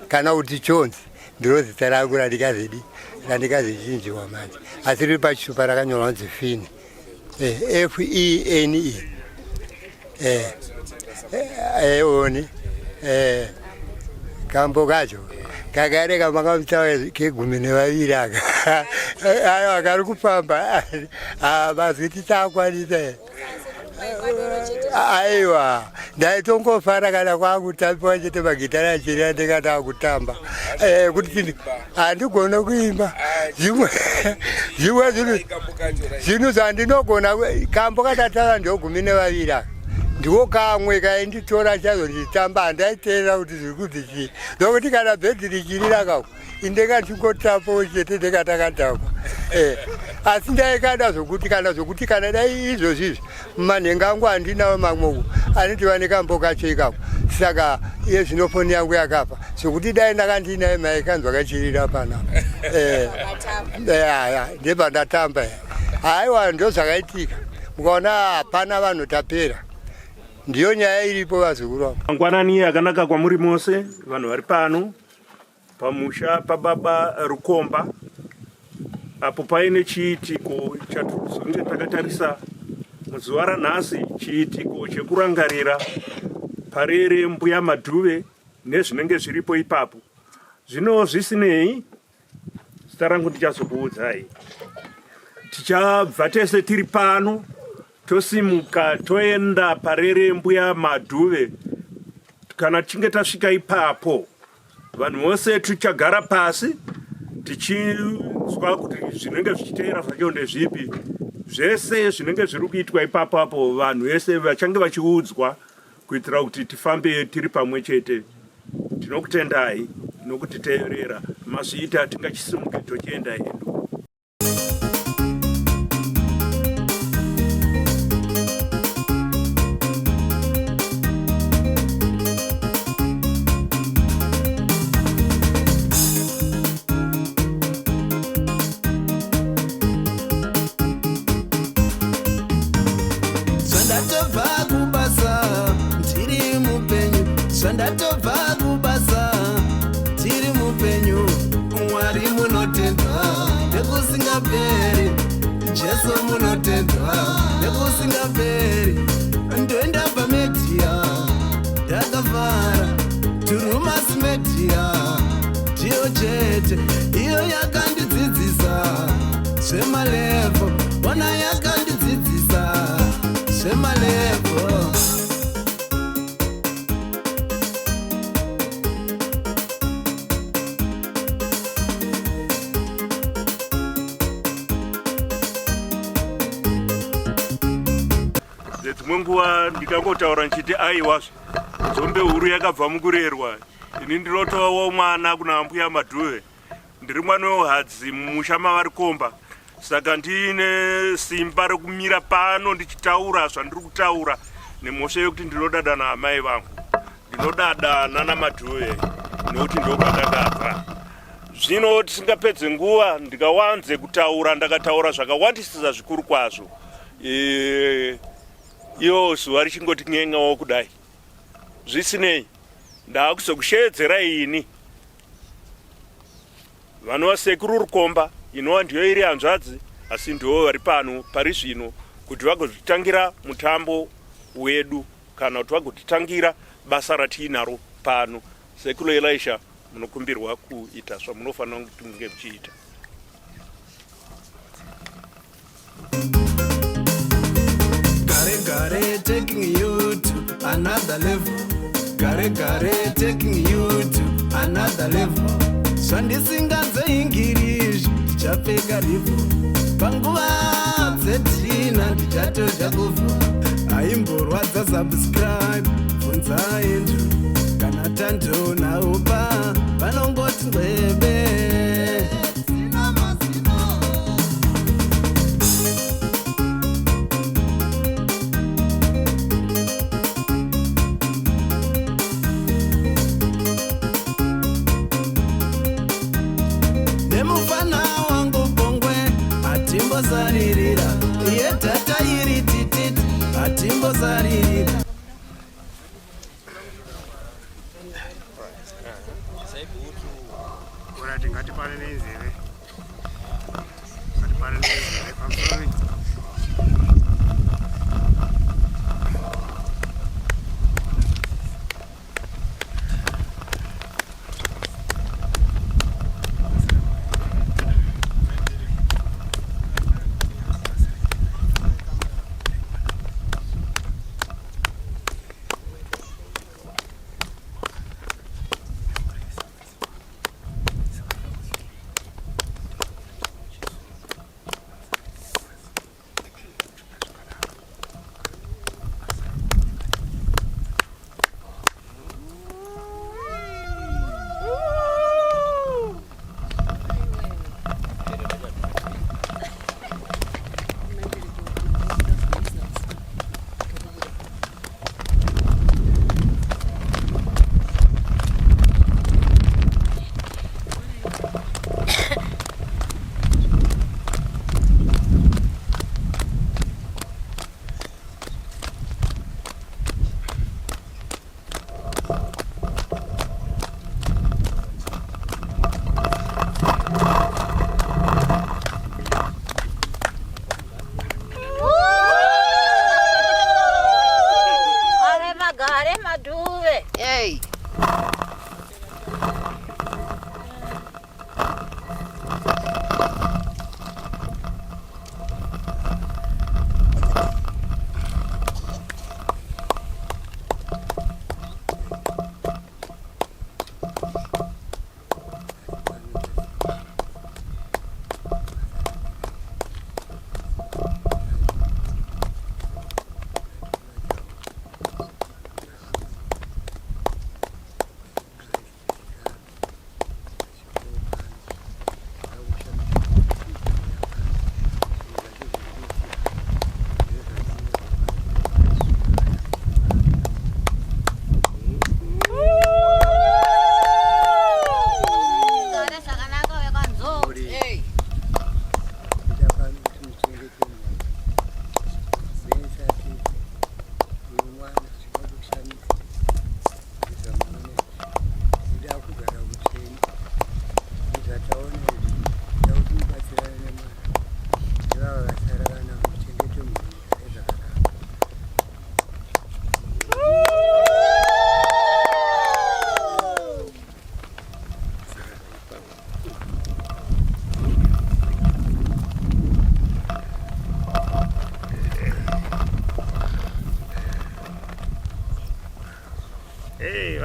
kana kuti Chonzi, ndiro zita rangu randikazidi randikazichinjiwa manje, asi riri pachitupa rakanyorwa kunzi Fini, Fene. Oni kambo kacho kakare kamangamutaura ke12 aka, aiwa, kari kufamba mazwi tichakwanisa. Aiwa, ndaitongofara kana kwakutambiwa chete, magitara achirira, ndikatanga kutamba. Kuti handigone kuimba zvimwe zvimwe zvinhu zvandinogona, kambo katataura ndo12 aka, ndiwo kamwe kainditora chaizvo ndichitamba. Handaiteerera kuti zviri kunzi chii, nokuti kana bhendi richirira kako, indeka ndichingotambawo chete, ndekatakatamba. Asi ndaikada zvokuti kana dai izvozvi izvi mumanhenga angu handinawo mamwe anoti nekambo kacho ikako. Saka iye zvino foni yangu yakafa, zvokuti dai ndanga ndinaye maikanzwa kachirira pana ndebva ndatamba. Haiwa, ndo zvakaitika. Mukaona hapana vanhu, tapera. Ndiyo nyaya iripo vazukuru vangu. Mangwanani akanaka kwamuri mose vanhu vari pano pamusha pababa Rukomba apo paine chiitiko chatiri kuzonge takatarisa muzuva ranhasi, chiitiko chekurangarira parere mbuya Madhuve nezvinenge zviripo ipapo. Zvino zvisinei, zita rangu ndichazokuudzai. Tichabva tese tiri pano tosimuka toenda parere mbuya Madhuve. Kana tichinge tasvika ipapo, vanhu vose tichagara pasi tichinzwa kuti zvinenge zvichiteera zvacho ndezvipi. Zvese zvinenge zviri kuitwa ipapo apo vanhu vese vachange vachiudzwa kuitira kuti tifambe tiri pamwe chete. Tinokutendai nokutiteerera. Mazviita, tingachisimuke tochienda hedu. Zvandatobva kubasa ndiri mupenyu, zvandatobva kubasa tiri mupenyu. Mwari munotendwa nekusingaperi, Jesu munotendwa nekusingaperi. Ndoenda pamedia ndakafara, Turumas Media ndiyo chete iyo yakandidzidzisa zvemalevel, ona yakandidzidzisa zvemalevel. Dzimwe nguva ndikangotaura ndichiti aiwazve nzombe huru yakabva mukurerwa. Ini ndinotovawo mwana kuna mbuya Madhuve, ndiri mwana wehadzi mumusha mavari komba, saka ndine simba rekumira pano ndichitaura zvandiri kutaura nemhosva yekuti ndinodada naamai vangu, ndinodada nana Madhuve nekuti ndokwandakabva. Zvino tisingapedze nguva ndikawanze kutaura, ndakataura zvakawandisisa zvikuru kwazvo. E, iyo zuva richingoti ngengawo kudai. Zvisinei, ndaakuzokusheedzerai ini vanova sekuru Rukomba, inova ndiyo iri hanzvadzi, asi ndivo vari pano pari zvino kuti vagotitangira mutambo wedu kana kuti vagotitangira basa ratiinaro pano. Sekuru Elisha, munokumbirwa kuita zvamunofanira kuti munge muchiita. Gare gare taking you to another level. Gare gare taking you to another level. Zvandisinganze English ndichapfeka rivhu panguva dzetina ndichatodya kuvhu aimborwadza. Subscribe, bvunza Andrew kana Tando naupa vanongoti ngwebe. Nemufana wangu Bongwe hatimbosaririra, yedhata iri tititi hatimbosaririra. Alright, ngatipane nenzeve. Ngatipane nenzeve pamusoro.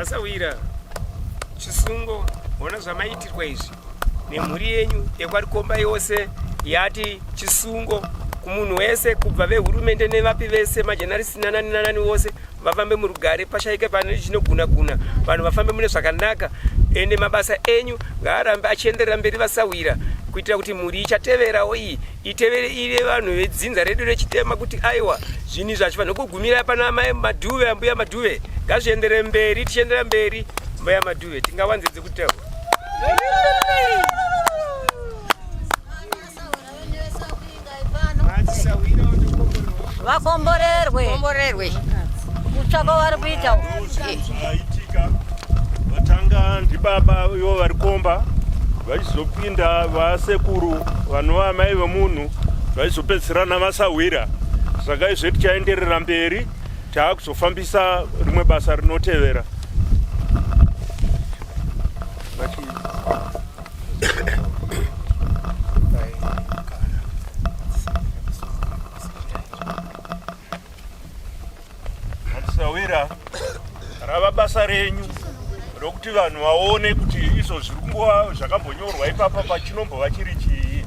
Vasawira chisungo hona zvamaitirwa izvi nemhuri yenyu yekwaRikomba yose yati chisungo kumunhu wese kubva vehurumende nevapi vese majenarisi nanani nanani vose vafambe murugare pashaike pane chinoguna guna vanhu vafambe mune zvakanaka ende mabasa enyu ngaarambe achienderera mberi vasawira kuitira kuti mhuri ichateverawo iyi itevere ive vanhu vedzinza redu rechitema kuti aiwa zvinhu izvi hazvifanira kugumira pana mai madhuve ambuya madhuve ngazviendere mberi tichiendera mberi mbuya madhuve tingawanze dzekutaura. Vakomborerwe. Komborerwe. Kutsvaka vari kuita. Zvaitika vatanga ndibaba ivo vari komba vachizopinda vasekuru vanova amai vemunhu vachizopedzisirana vasahwira saka izve tichaenderera mberi taakuzofambisa rimwe basa rinotevera. Sawira, rava basa renyu rokuti vanhu vaone kuti izvo zviri kungova zvakambonyorwa ipapa pachinombova chiri chii.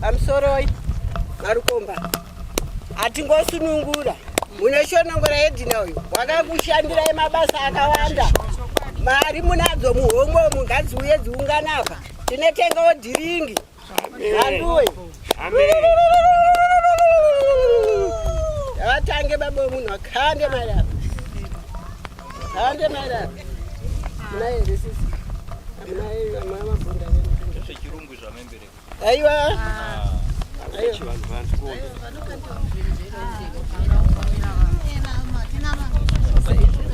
Pamusoroi Marukomba, hatingosunungura munoshonongora Edina uyu wakakushandirai mabasa akawanda mari munadzo muhomwe umu ngadziuye dziungana apa tinotengawo dhiringi Handuwe. Vatange baba wemunhu akande mari apa. Kande mari apa. Muna here sisi? Amuna here amuna mabhunda here? Ndezvechirungu zvamembereka. Aiwa.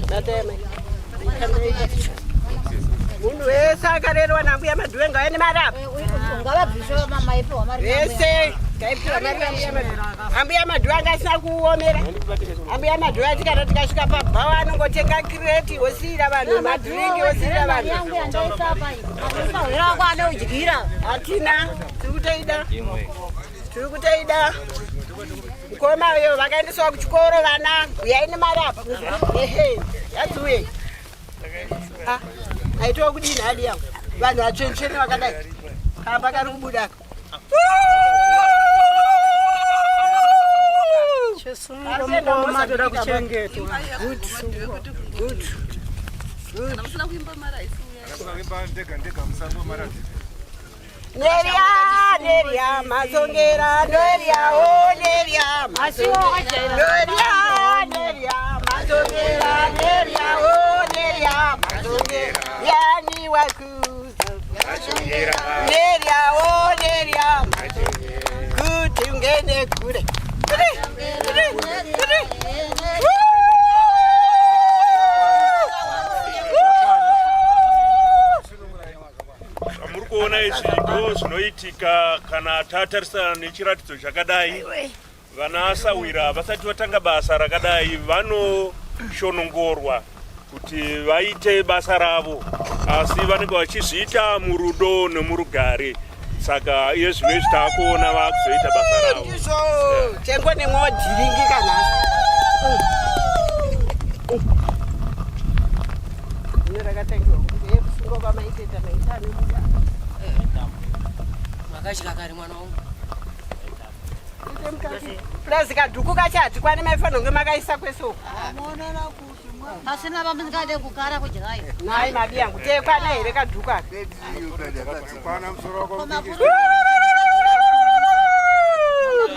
Batema. Munhu wese akarerwa nambuya Madhuve ngauye nemari apa. Vese taipiwa mari nambuya Madhuve. Ambuya Madhuve anga asina kuomera. Ambuya Madhuve ati kana tikasvika pabhawa anongotenga kireti wosiira vanhu madhiringi wosiira vanhu. Hatina tiri kutoida. Tiri kutoida. Mukoma uyo vakaendeswa kuchikoro vana uyai nemari apa. Ehe, yadziuye. Ah, aitwa kudini hadi yangu vanhu vatsventsvene vakadai kamba kari kubuda Chisungo toda kuchengetwa. Good. Good. Good. Neria, Neria, mazongera, Neria, oh Neria, mazongera, Neria, Neria, mazongera, Neria, oh Neria, mazongera, yani wakuza, mazongera, Neria, oh Neria, mazongera, kuti ungene kure, kure, kure, kure. Zvamuri kuona izvi ndo zvinoitika kana tatarisana nechiratidzo chakadai. Vana sahwira vasati vatanga basa rakadai vanoshonongorwa kuti vaite basa ravo, asi vanenge vachizviita murudo nemurugare. Saka iye zvino izvi taakuona vakuzoita basa ravo. Ndizvo tengo nemwodhiringika nhasi. Rakatangiwa kuti kusungwa kwamaiteta maita anobuda. Makadya kare mwana wangu. Plus kadhuku kacho hatikwane maifanira kunge makaisa kwese uko. Pasina pamusingade kukara kudyayo. Nhai mabi yangu tekwana here kadhuku aka?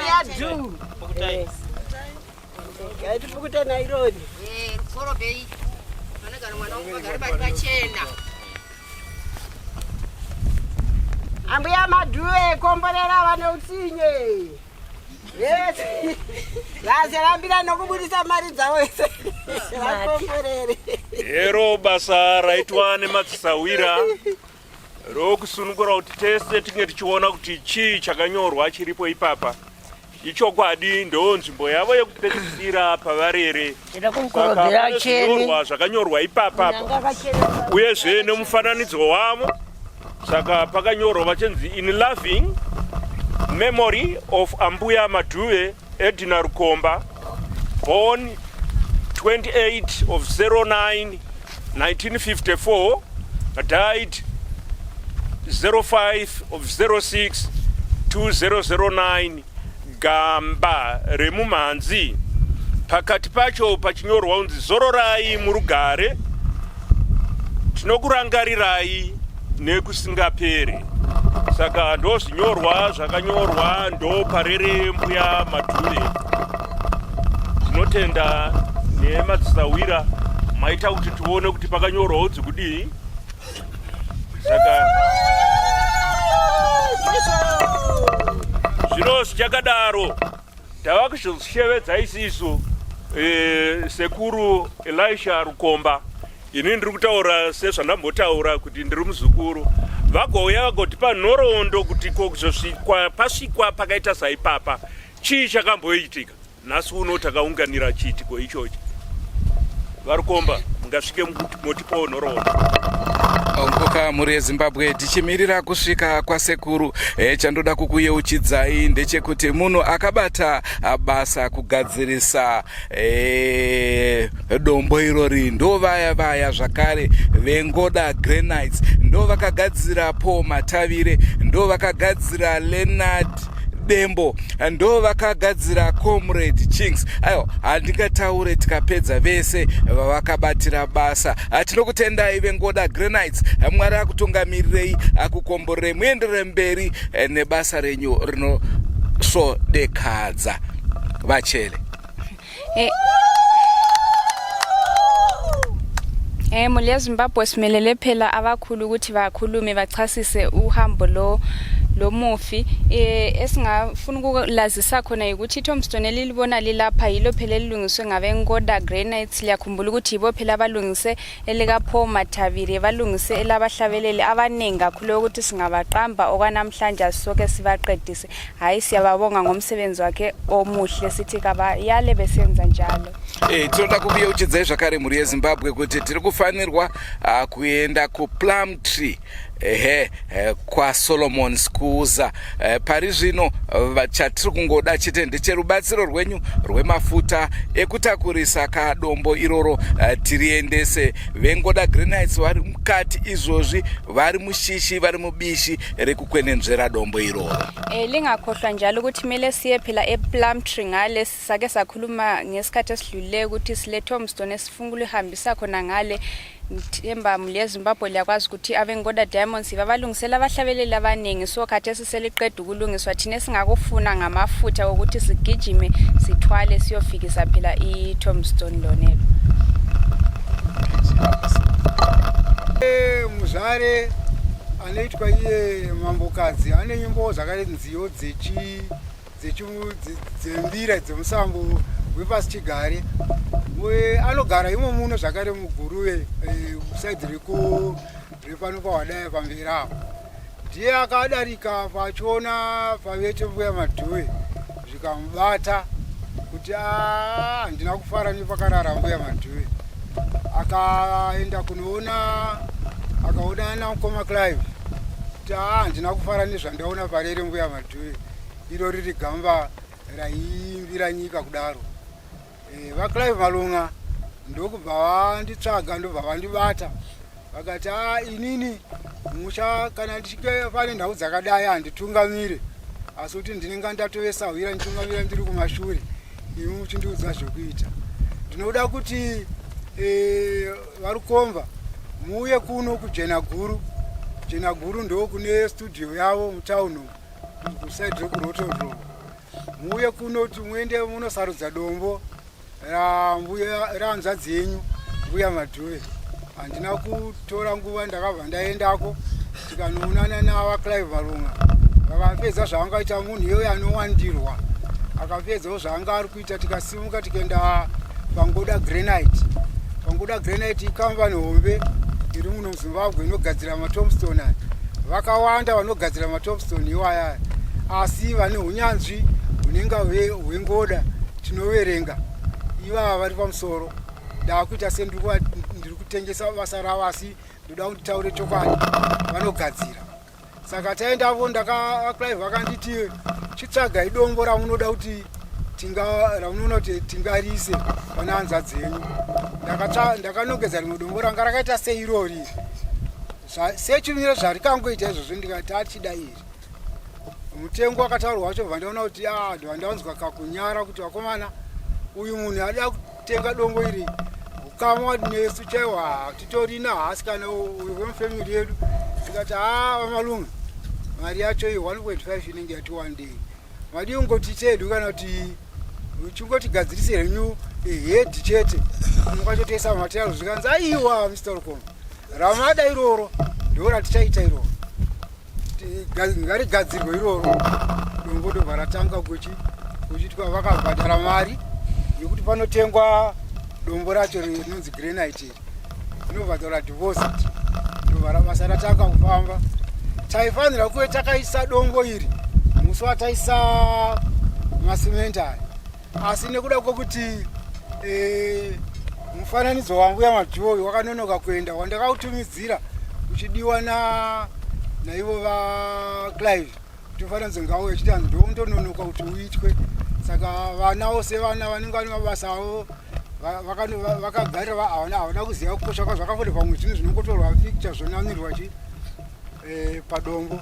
Yadhu. Ngaitipukute naironi. Korobei. Panogara mwana wangu pagare pari pachena. Ambuya Madhuve komborera vane utsinye. Vese vasarambira nokubudisa mari dzavo vese vakomborere. Hero basa raitwa nemadzisahwira rokusunungura kuti tese tinge tichiona kuti chii chakanyorwa chiripo ipapa. Ichokwadi ndo nzvimbo yavo yekupedzisira pavarere. Saka pane zvinyorwa zvakanyorwa ipapa uyezve nemufananidzo wavo. Saka pakanyorwa vachinzi in loving memory of Ambuya Madhuve Edina Rukomba born 28 of 09 1954 died 05 of 06 2009 gamba remumhanzi pakati pacho pachinyorwa kunzi zororai murugare tinokurangarirai nekusingaperi saka ndozvinyorwa zvakanyorwa ndoparere mbuya madhuve tinotenda nemadzisahwira maita kuti tione kuti pakanyorwa udzi kudii saka zvino zvichakadaro tava kuzvishevedza isisu e, sekuru elisha rukomba ini ndiri kutaura sezvandambotaura kuti ndiri muzukuru vagouya vagotipa nhoroondo kuti ko kuzosvikwa pasvikwa pakaita saipapa chii chakamboitika Nhasi uno takaunganira chiitiko ichochi. Varukomba, mungasvike motipawo nhoroondo. Ongoka mhuri yeZimbabwe tichimirira kusvika kwasekuru e, chandoda kukuyeuchidzai ndechekuti munhu akabata ah, basa kugadzirisa e, dombo irori ndo vaya vaya zvakare vengoda granites ndo vakagadzira Paul Matavire ndo vakagadzira Leonard Dembo ndo vakagadzira Comrade Chinks. Aiwa, handingataure tikapedza vese vavakabatira basa. Tinokutendai vengoda Granites, Mwari akutungamirirei, akukomborerei, muenderere mberi eh, nebasa renyu rinosvodekadza. Vachele. Eh. Eh muli yeZimbabwe simelele phela abakhulu ukuthi bakhulume bachasise uhambo lo lomufi eh esingafuna ukulazisa khona ukuthi iTombstone elilibona lilapha yilo phela elilungiswe ngabengoda Granites liyakhumbula ukuthi yibo phela abalungise elikaPaul Mathavire balungise elabahlabeleli abaningi kakhulu ukuthi singabaqamba okwanamhlanje asisoke sibaqedise Hayi siyababonga ngomsebenzi wakhe omuhle sithi kabayale besenza njalo. Eh, tinoda kukuyeuchidzai zvakare mhuri yeZimbabwe kuti tiri kufanirwa uh, kuenda kuPlum Tree ehe eh, kwaSolomon Skuza eh, pari zvino chatiri kungoda chete ndecherubatsiro rwenyu rwemafuta ekutakurisa kadombo iroro eh, tiriendese vengoda Granites vari mukati izvozvi vari mushishi vari mubishi rekukwenenzvera dombo iroro. Eh, lingakhohlwa njalo ukuthi kumele siye phela ePlumtree ngale sake sakhuluma ngesikhathi esidlulileyo ukuthi sile tombstone esifuna ukulihambisa khona ngale ngithemba muli yeZimbabwe liyakwazi ukuthi abeNgoda Diamonds babalungisela abahlabeleli abaningi so khathesi seliqeda ukulungiswa thina esingakufuna ngamafutha okuthi sigijime sithwale siyofikisa phela i-tombstone lonelo. Eh, muzvare anoitwa iye mambokadzi ane nyimbo zvakare nziyo dzembira dzemusambo wepasi chigare anogara imo muno zvakare muguruve eh, kusaidhi repano pawadaya pamberi apo ndiye akadarika pachiona pavete mbuya madhuve zvikamubata kuti ah, handina kufara nepakarara mbuya madhuve akaenda kunoona akaona namukoma clive kuti ah, handina kufara nezvandaona parere mbuya madhuve iro riri gamba raiimbira nyika kudaro Eh, vaClive Malunga ndokubva vanditsvaga ndobva vandibata vakati a ah, inini musha kana ndichinge pane nhau dzakadai handitungamire asi kuti ndinenge ndatove sahwira nditungamira ndiri kumashure imi muchindiudza zvekuita ndinoda kuti eh, varukomba muuye kuno kujena guru jena guru ndokune studio yavo mutown kusaidi rekurotoroo Muuye kuno kuti muende munosarudza dombo rambuya rahanzvadzi yenyu mbuya Madhuve. Handina kutora nguva ndakabva ndaendako tikanoonana nava Clive Malunga vakapedza zvavangaita munhu iyoyo anowandirwa akapedzawo zvaanga ari kuita tikasimuka tikaenda pangoda granite pangoda granite ikambani hombe iri muno muzimbabwe inogadzira matombstone aya vakawanda vanogadzira matombstone iwaya asi vane unyanzvi hunenge hwengoda tinoverenga ivava vari pamusoro ndakuita sendiri kutengesa basa ravo asi ndoda kuti taure chokwadi vanogadzira saka taendavo ndakaclive vakanditi chitsvagai dombo ramunoda kuti ramunoona kuti tingarise pane hanzvadzi yenyu Ndakanongedza rimwe dombo ranga rakaita seirori sechimiro zvarikangoita izvozvo, ndikati achida iri. Mutengo wakataurwa wacho bva ndaona kuti ah, ndobva ndanzwa kakunyara kuti vakomana, uyu munhu ada kutenga dombo iri, ukama nesu chaiwo hatitorina, haasi kana uyu wemufamily yedu. Ndikati ha, vamalume, mari yacho iyi 1.5 inenge yati one day, madii kungoti chedu kana kuti uchingotigadzirise henyu hedhi chete, kwacho toisa material. Zvikanzi, aiwa, Mr Rukomba, ramada iroro ndo ratichaita iroro, ngarigadzirwe iroro. Dombo ndobva ratanga kuchiitwa. Vakabhadhara mari yekuti panotengwa dombo racho rinonzi granite iri, rinobhadhara deposit, ndobva basa ratanga kufamba. Taifanira kuve takaisa dombo iri musi wataisa masimenti aya, asi nekuda kwekuti mufananidzo wambuya Madhuve wakanonoka kuenda wandakautumidzira uchidiwa naivo vaClive kuti mufananidzo ngauye, uchiti hanzi ndoundononoka kuti uitwe. Saka vanawo sevana vanenge vane mabasa avo vakagarira, havana kuziva kukosha kwazvo. Zvakafonde pamwe zvinhu zvinongotorwa picture zvonamirwa chi padombo.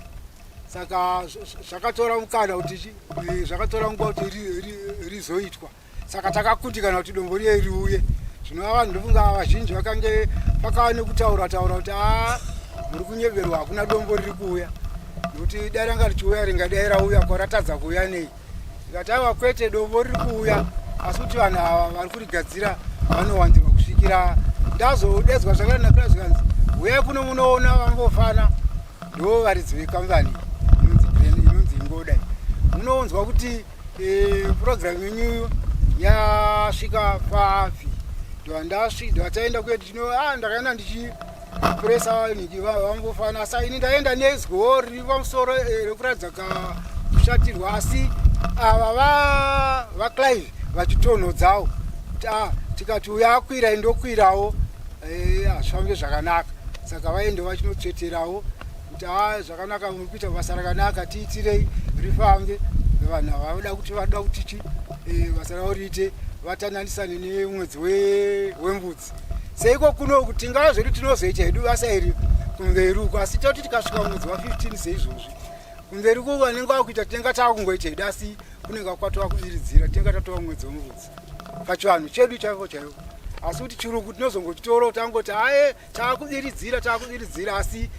Saka zvakatora mukana kuti zvakatora nguva kuti rizoitwa. Saka takakundikana kuti dombo riye riuye. Zvinova vanhu ndofunga vazhinji vakange pakava nekutaura taura kuti a, muri kunyeberwa, hakuna dombo riri kuuya, nekuti dai ranga richiuya ringadai rauya, kwaratadza kuuya nei? Ndikati aiwa, kwete, dombo riri kuuya, asi kuti vanhu ava vari kurigadzira vanowanzirwa kusvikira ndazodedzwa zvakanakira. Zvikanzi uyai kuno munoona vambofana, ndo varidzi vekambani inonzi Ingoda, munoonzwa kuti purogiramu yenyu yasvika papi. Ndovataenda kuye tino ndakaenda ndichipuresa vambofana, asi ini ndaenda nezwiwo riri pamusoro rekuratidza kushatirwa, asi ava vaClive vachitonhodzawo kuti tikati uyo akwira, indokwirawo, hazvifambe zvakanaka. Saka vaende vachinotsveterawo kuti a, zvakanaka, muri kuita basa rakanaka, tiitirei rifambe. Vanhu ava vada kuti vada kuti chi basa ravo riite, vatananisane nemwedzi wembudzi. Seiko kuno tingava zvedu tinozoita hedu basa iri kumberi uko, asi toti tikasvika mwedzi wa15 seizvozvi, kumberi uko vanenge vakuita, tinenge taakungoita hedu, asi kunenge kwatova kubiridzira, tinenge tatova mwedzi wembudzi pachivanhu chedu chaivo chaivo. Asi kuti chirungu tinozongochitoro tangoti aye, taakubiridzira, taakubiridzira, asi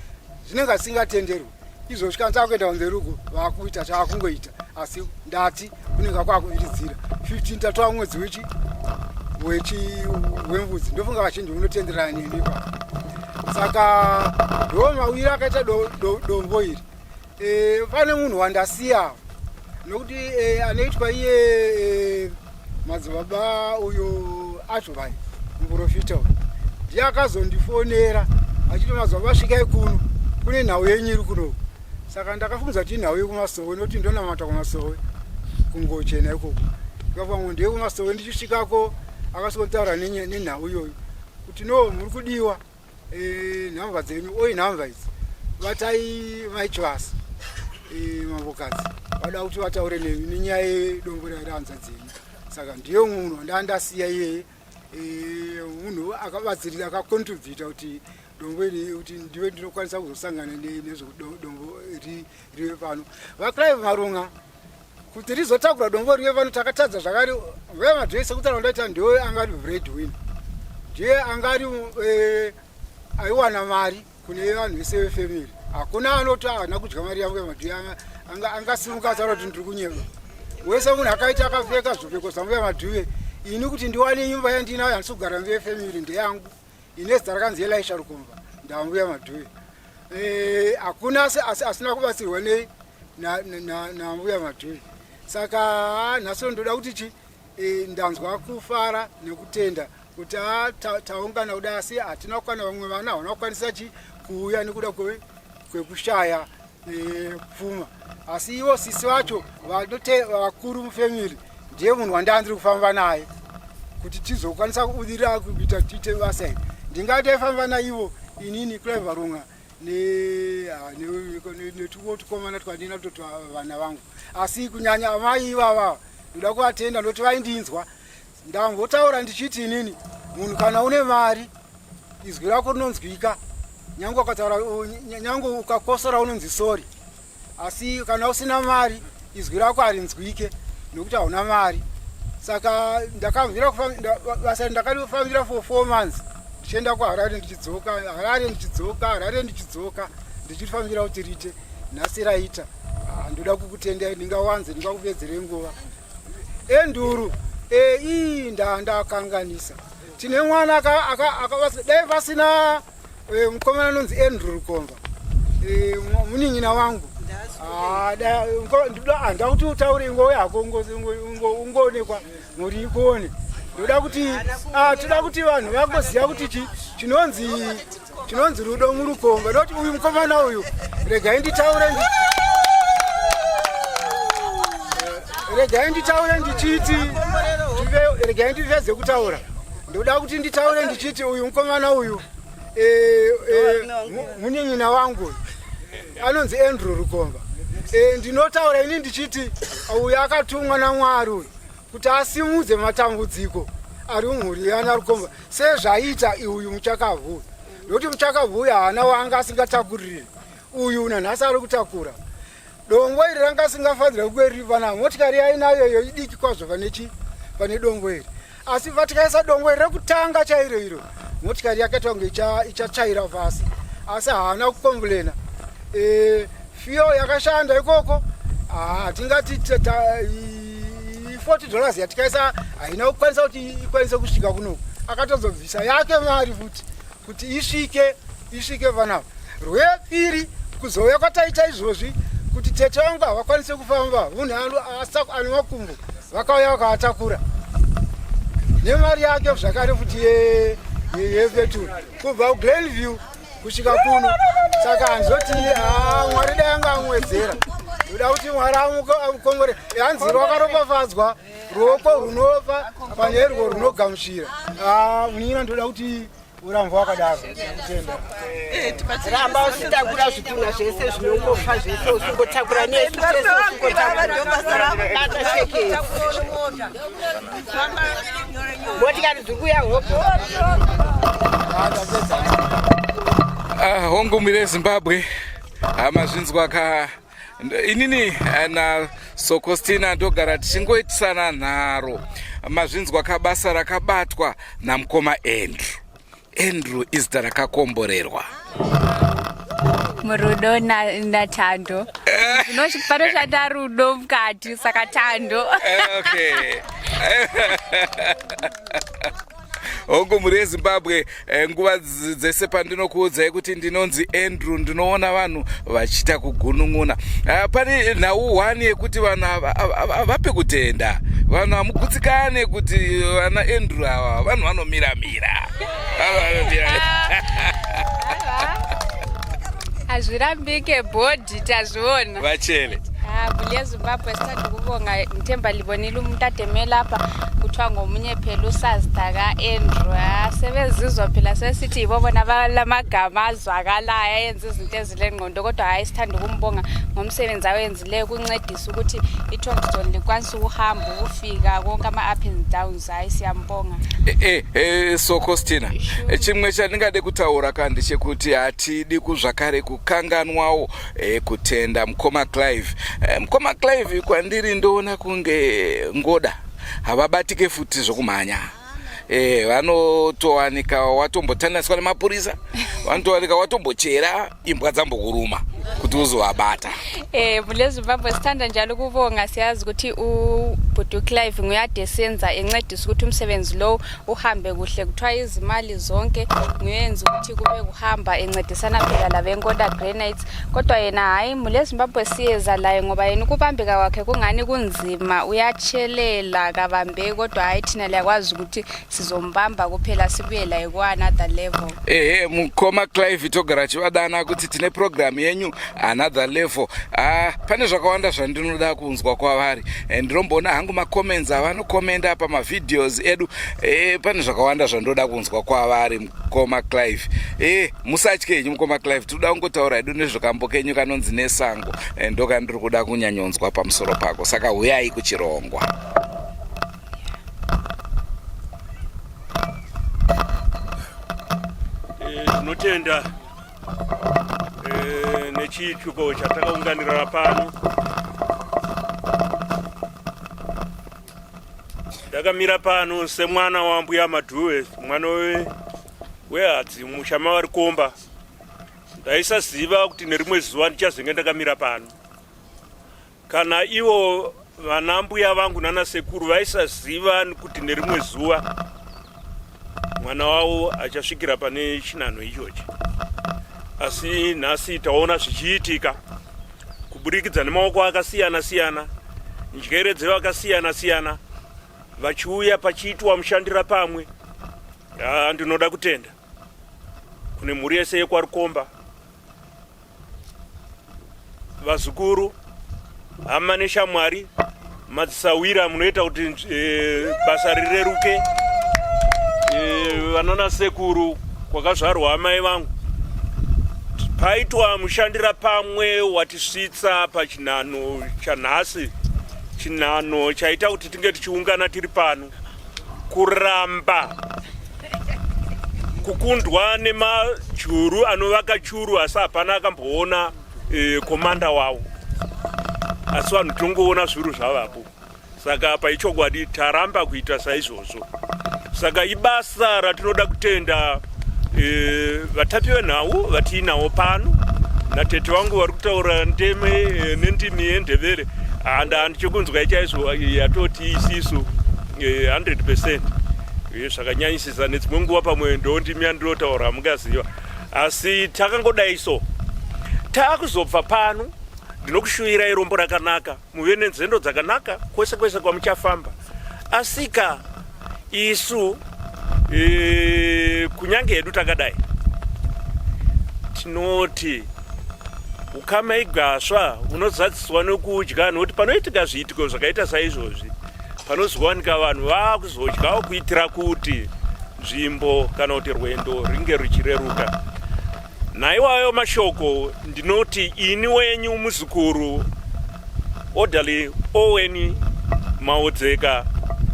zvinenge zvisingatenderwi izvozvi. Kana taakuenda kumberi uko vaakuita, taakungoita, asi ndati kunenge kwakubiridzira 15, tatova mwedzi wechi wechi wembudzi. Ndofunga vazhinji munotenderana neni ipapo. Saka ndo mawiri akaita dombo iri. Pane munhu wandasiya nokuti anoitwa iye madzibaba uyo Acho, muprofita uyu ndiye akazondifonera achiti, madzibaba, svikai kuno, kune nhau yenyu iri kuno. Saka ndakafunza kuti inhau yekumasowe, nokuti ndonamata kumasowe kungochena ikoko. Ndikapamwe ndeyekumasowe. Ndichisvikako akasvikotaura nenhau iyoyo kuti no, muri kudiwa, nhamba dzenyu oi, nhamba idzi, vatai maichivasa mambokadzi vada kuti vataure nemi nenyaya yedombo rehanzvadzi yenyu. Saka ndiye munhu wandandasiya iyeye, munhu akabatsirira, akacontributa kuti dombo iri, kuti ndive ndinokwanisa kuzosangana nezvekudombo rive pano. VaClive Marunga, kuti rizotakura dombo rive pano, takatadza zvakare. VemaDhuve, sekutaura ndaita, ndiwe anga ari bread winner, ndiye anga ari aiwana mari kune vanhu vese vefamily. Hakuna anoti haana kudya mari yangu yaMadhuve angasimuka ataura kuti ndiri kunyeba. Wese munhu akaita akapfeka zvipfeko zvambuya Madhuve, ini kuti ndiwane nyumba yandinayo, handisi kugara muvefamily, ndeyangu, ine zita rakanzi Elisha Rukomba, ndambuya Madhuve. Hakuna asina kubatsirwa nei nambuya Madhuve. Saka nhasi ndoda kuti chi ndanzwa kufara nekutenda kuti taungana kudai, asi hatina kukwana. Vamwe vana havana kukwanisa chi kuuya nekuda kwekushaya pfuma, asi ivo sisi vacho vakuru mufamily ndiye munhu wandaa ndiri kufamba naye kuti tizokwanisa kubudirira kuita tiite basa iri. Ndingataifamba naivo inini Clive Varunga netukomana twandina toti vana vangu, asi kunyanya amai ivava ndoda kuvatenda, ndoti vaindinzwa ndambotaura ndichiti inini Munhu kana une mari izwi rako rinonzwika, nyange ukataura, nyange ukakosora unonzi sori, asi kana usina mari izwi rako harinzwike nokuti hauna mari. Saka ndakabvira basa ndakarifambira for 4 months ndichienda kuHarare ndichidzoka, Harare ndichidzoka, Harare ndichidzoka, ndichifambira kuti riite. Nhasi raita, ah, ndoda kukutendai, ndingawanze ndingakupedzerei nguva. Enduru e, ii ndakanganisa. Tine mwana dai pasina e, mukomana anonzi Andrew Rukomba, e, munin'ina wangu, ndoda kuti utaure ingouya hako ungoonekwa mhuri ikuone. Ndoda kuti toda kuti vanhu vagoziva kuti chinonzi chinonzi rudo murukomba. Ndokuti uyu mukomana uyu, regai nditaure, regai nditaure ndichiti, regai ndipedze kutaura. Ndoda kuti nditaure ndichiti uyu mukomana uyu munin'ina wangu anonzi Andrew Rukomba. Ndinotaura ini ndichiti uyu akatumwa naMwari uyu kuti asimudze matambudziko ari mumhuri yana Rukomba sezvaiita uyu muchakavhu, nokuti muchakavhu uyu haana waanga asingatakuriri. Uyu nanhasi ari kutakura dombo iri ranga asingafanira kunge riri pana motikari yainayo iyo idiki kwazvo pane chi pane dombo iri, asi patikaisa dombo iri rekutanga chairo iro motikari yakaita kunge ichatsvaira pasi, asi haana kukomburena. E, fiyo yakashanda ikoko hatingati 40 dollars yatikaisa haina kukwanisa kuti ikwanise kusvika kunoku. Akatozobvisa yake mari futi kuti isvike isvike panapa. Rwepiri kuzouya kwataita izvozvi kuti tete vangu havakwanise kufamba, munhu ane makumbo, vakauya vakavatakura nemari yake zvakare futi yepeturu kubva kuGlenview kusvika kuno. Saka handizoti Mwari dai anga amuwedzera. Ndoda kuti Mwari amukongore. Hanzi rwakaropafadzwa ruoko runopa pane rwo runogamuchira. Munin'ina, ndoda kuti uramba wakadaro. Kutenda. Ramba uchitakura zvitunha zvese zvinongofa zvese, usingotakura nesu tese, usingotakura. Bata shekezi, motikari dziri kuuya hopo. Hongu mire Zimbabwe, hamazvinzwa ka. Inini na Sokostina ndogara tichingoitisana nharo. Mazvinzwa kabasa rakabatwa namukoma Andrew. Andrew izita rakakomborerwa. Murudo naTando, panoshanda rudo mukati, saka Tando. Okay. Hongu mhuri yeZimbabwe, nguva dzese pandinokuudzai kuti ndinonzi Andrew, ndinoona vanhu vachiita kugunun'una. Pane nhau one yekuti vanhu havape kutenda, vanhu hamugutsikane kuti vana Andrew ava vanhu vanomiramira. Hazvirambike bhodhi, tazviona. Vachele. Mhuri yeZimbabwe, sithanda ukubonga. Ngithemba libonile umuntu ademe lapha, kuthiwa ngomunye phela usazida ka-Andrew. Sebezizwa phela sesithi yibo bona balamagama azwakalayo ayenza izinto ezilengqondo, kodwa hhayi, sithanda ukumbonga ngomsebenzi awenzileyo ukuncedisa ukuthi i-Tombstone likwanise ukuhamba ukufika konke ama-up and downs. Hhayi, siyambonga. Sokostina, chimwe chandingade kutaura ka ndechekuti hatidi kuzvakare kukanganwawo kutenda mukoma Clive. Mukoma Clive kwandiri ndoona kunge ngoda havabatike futi zvokumhanya. Vanotowanika watombotandaniswa nemapurisa, vanotowanika watombochera imbwa dzambokuruma kuti uzovabata. Mule Zimbabwe, sithanda njalo ukubonga. Siyazi ukuthi ubhuti uClive nguyade senza encedisa ukuthi umsebenzi lowu uhambe kuhle. Kuthiwa izimali zonke nguyenza ukuthi kube kuhamba, encedisana phela labeNkoda Granites, kodwa yena hhayi, mule Zimbabwe, siyeza laye ngoba yena ukubambeka kwakhe kungani kunzima, uyatshelela, kabambeki, kodwa hhayi, thina liyakwazi ukuthi sizombamba kuphela sibuye laye ku-another level. Ehe, mukoma Clive, togara chivadana kuti tine program yenyu Another Level. Pane zvakawanda zvandinoda kunzwa kwavari. Ndinomboona hangu macomments avanokomenda pamavideos edu. Pane zvakawanda zvandoda kunzwa kwavari mukoma Clive. Musatye henyu mukoma Clive, tinoda kungotaura hedu nezvekambo kenyu kanonzi Nesango. Ndokandiri kuda kunyanyonzwa pamusoro pako, saka huyai kuchirongwa. kutenda eh, nechiitiko chatakaunganira pano. Ndakamira pano semwana wambuya Madhuve, mwana wehadzi musha mavari komba. Ndaisaziva kuti nerimwe zuva ndichazenge ndakamira pano. Kana ivo vana mbuya vangu nana sekuru vaisaziva kuti nerimwe zuva mwana wavo achasvikira pane chinhanho ichochi. Asi nhasi taona zvichiitika kuburikidza nemaoko akasiyana siyana, njere dzevakasiyana siyana vachiuya pachiitwa mushandira pamwe. Ndinoda kutenda kune mhuri yese yekwaRukomba vazukuru hama neshamwari madzisawira munoita kuti e, basa rireruke e, vanana sekuru kwakazvarwa amai vangu paitwa mushandira pamwe watisvitsa pachinhano chanhasi chinhano chaita kuti tinge tichiungana tiri pano kuramba kukundwa nemajuru anovaka churu asi hapana akamboona e, komanda wavo asi vanhu tinongoona zviru zvavapo saka apa ichokwadi taramba kuita saizvozvo saka ibasa ratinoda kutenda e, vatapi venhau vatiinawo pano natete vangu vari kutaura ndeme e, nendimi yendevere handa ndichikunzwai chaizvo yatoti isisu 100 percent zvakanyanyisisa nedzimwe nguva pamwe ndondimi yandinotaura hamungaziva asi takangodai so taakuzobva pano ndinokushuvirai rombo rakanaka muve nenzendo dzakanaka kwese kwese kwamuchafamba asika isu e, kunyange hedu takadai tinoti ukama igasva unozadziswa nokudya nokuti panoitika zviitiko zvakaita saizvozvi panozowanika vanhu vaakuzodyawo kuitira kuti nzvimbo kana kuti rwendo ringe ruchireruka naiwayo mashoko ndinoti ini wenyu muzukuru orderly owen maodzeka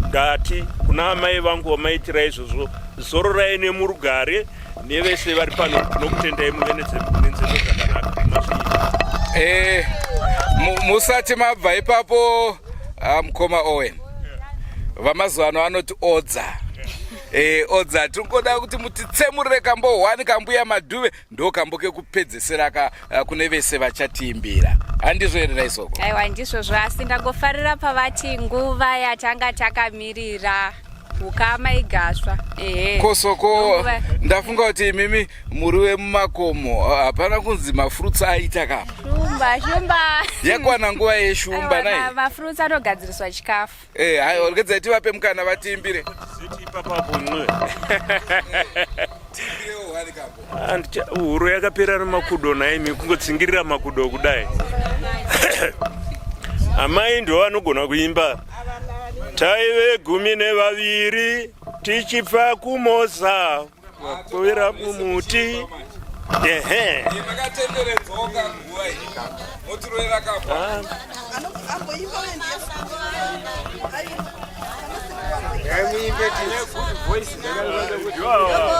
ndati kuna amai vangu vamaitira izvozvo zororai nemurugare nevese vari pano tinokutendai muve nenzendo dzakanaka mazviita eh, musati mabva ipapo ah, mukoma owen vamazuva ano vanoti odza eh, odza tingoda kuti mutitsemurire kambo hwani kambuya madhuve ndo kambo kekupedzesera ka eh, kune vese vachatiimbira handizvo here raisoko aiwa ndizvozvo asi ndangofarira pavati nguva yatanga takamirira ukama igasva ehe kosoko ndafunga kuti imimi muri wemumakomo hapana kunzi mafruits aita kapa shumba shumba yakwana nguva yeshumba nai mafruits anogadziriswa chikafu eh hayi regedzai tivape mukana vatiimbire huro yakapera nemakudo naimi kungotsingirira makudo kudai amai ndo vanogona kuimba taive gumi nevaviri tichibva kumoza wakwira mumuti ehe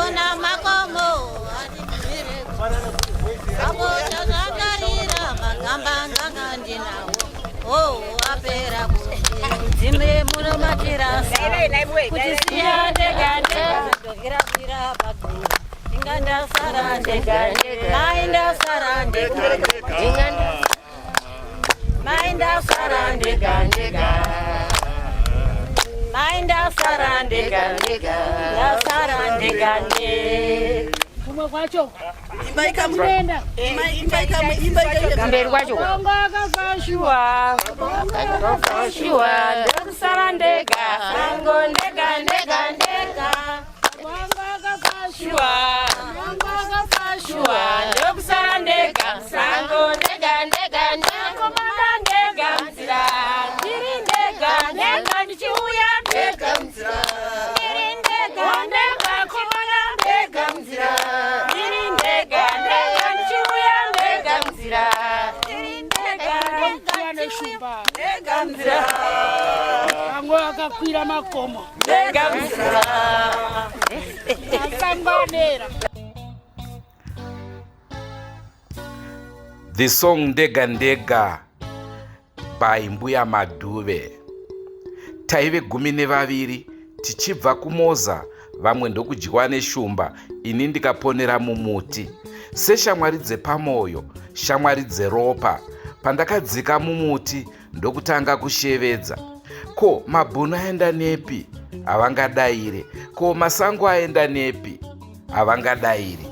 Ona makomo akotakarira magamba nganga ndinawo oh apera kudzime munomatirasa kuti siya ndega ndega ndokira kwira paguru inga ndasara ndega mai ndasara ndega inga mai ndasara ndega ndega mai ndasara ndega ndega ndasara ndega ndega kumwe kwacho mberi kwacho akafashuwa akafashuwa ndokusara ndega sango ndega ndega ndega akafashuwa akafashuwa ndokusara ndega sango ndega ndega ndega ndega mzira ndiri ndega ndega ndichiuya ndega mzira ndiri ndega ndega komana ndega mzira ndiri ndega ndega ndichiuya ndega mzira ndiri ndega ndega neshumba ndega mzira vamwe vakakwira makomo ndega mzira masango anera. The song Ndega Ndega by Mbuya Madhuve. Taive 12 tichibva kuMoza, vamwe ndokudyiwa neshumba, ini ndikaponera mumuti. Seshamwari dzepamoyo, shamwari dzeropa, pandakadzika mumuti ndokutanga kushevedza. Ko mabhunu aenda nepi? Havangadaire. Ko masango aenda nepi? Havangadaire.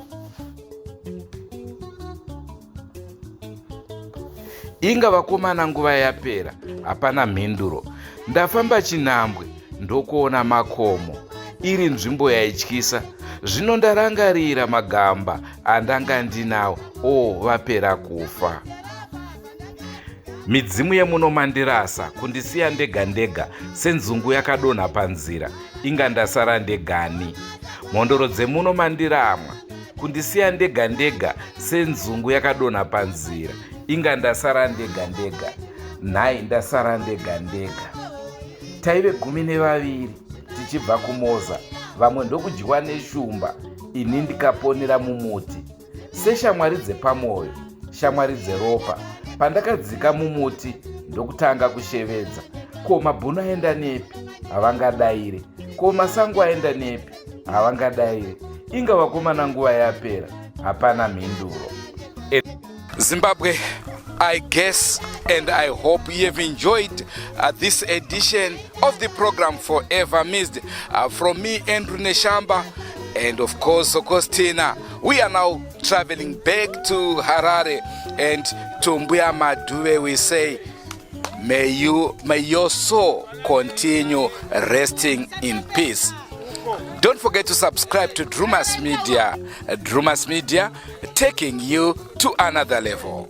Inga vakomana nguva yapera, hapana mhinduro. Ndafamba chinhambwe ndokuona makomo. Iri nzvimbo yaityisa. Zvino ndarangarira magamba andanga ndinawo, o oh, vapera kufa. Midzimu yemuno mandirasa kundisiya ndega ndega senzungu yakadonha panzira inga ndasara ndegani. Mhondoro dzemuno mandiramwa kundisiya ndega ndega senzungu yakadonha panzira inga ndasara ndega ndega. Nhai ndasara ndega ndega. Taive 12 tichibva kuMoza vamwe ndokudyiwa neshumba ini ndikaponera mumuti. Seshamwari dzepamwoyo, shamwari dzeropa, pandakadzika mumuti ndokutanga kushevedza. Ko mabhunu aenda nepi? Havangadaire. Ko masango aenda nepi? Havangadaire. Inga vakomana nguva yapera, hapana mhinduro. Zimbabwe, I guess and I hope you have enjoyed this edition of the program Forever Missed. From me, Andrew Neshamba, and of course, Sokostina, we are now traveling back to Harare, and to Mbuya Madhuve we say, may your soul continue resting in peace. Don't forget to subscribe to Drumas Media. Drumas Media, taking you to another level.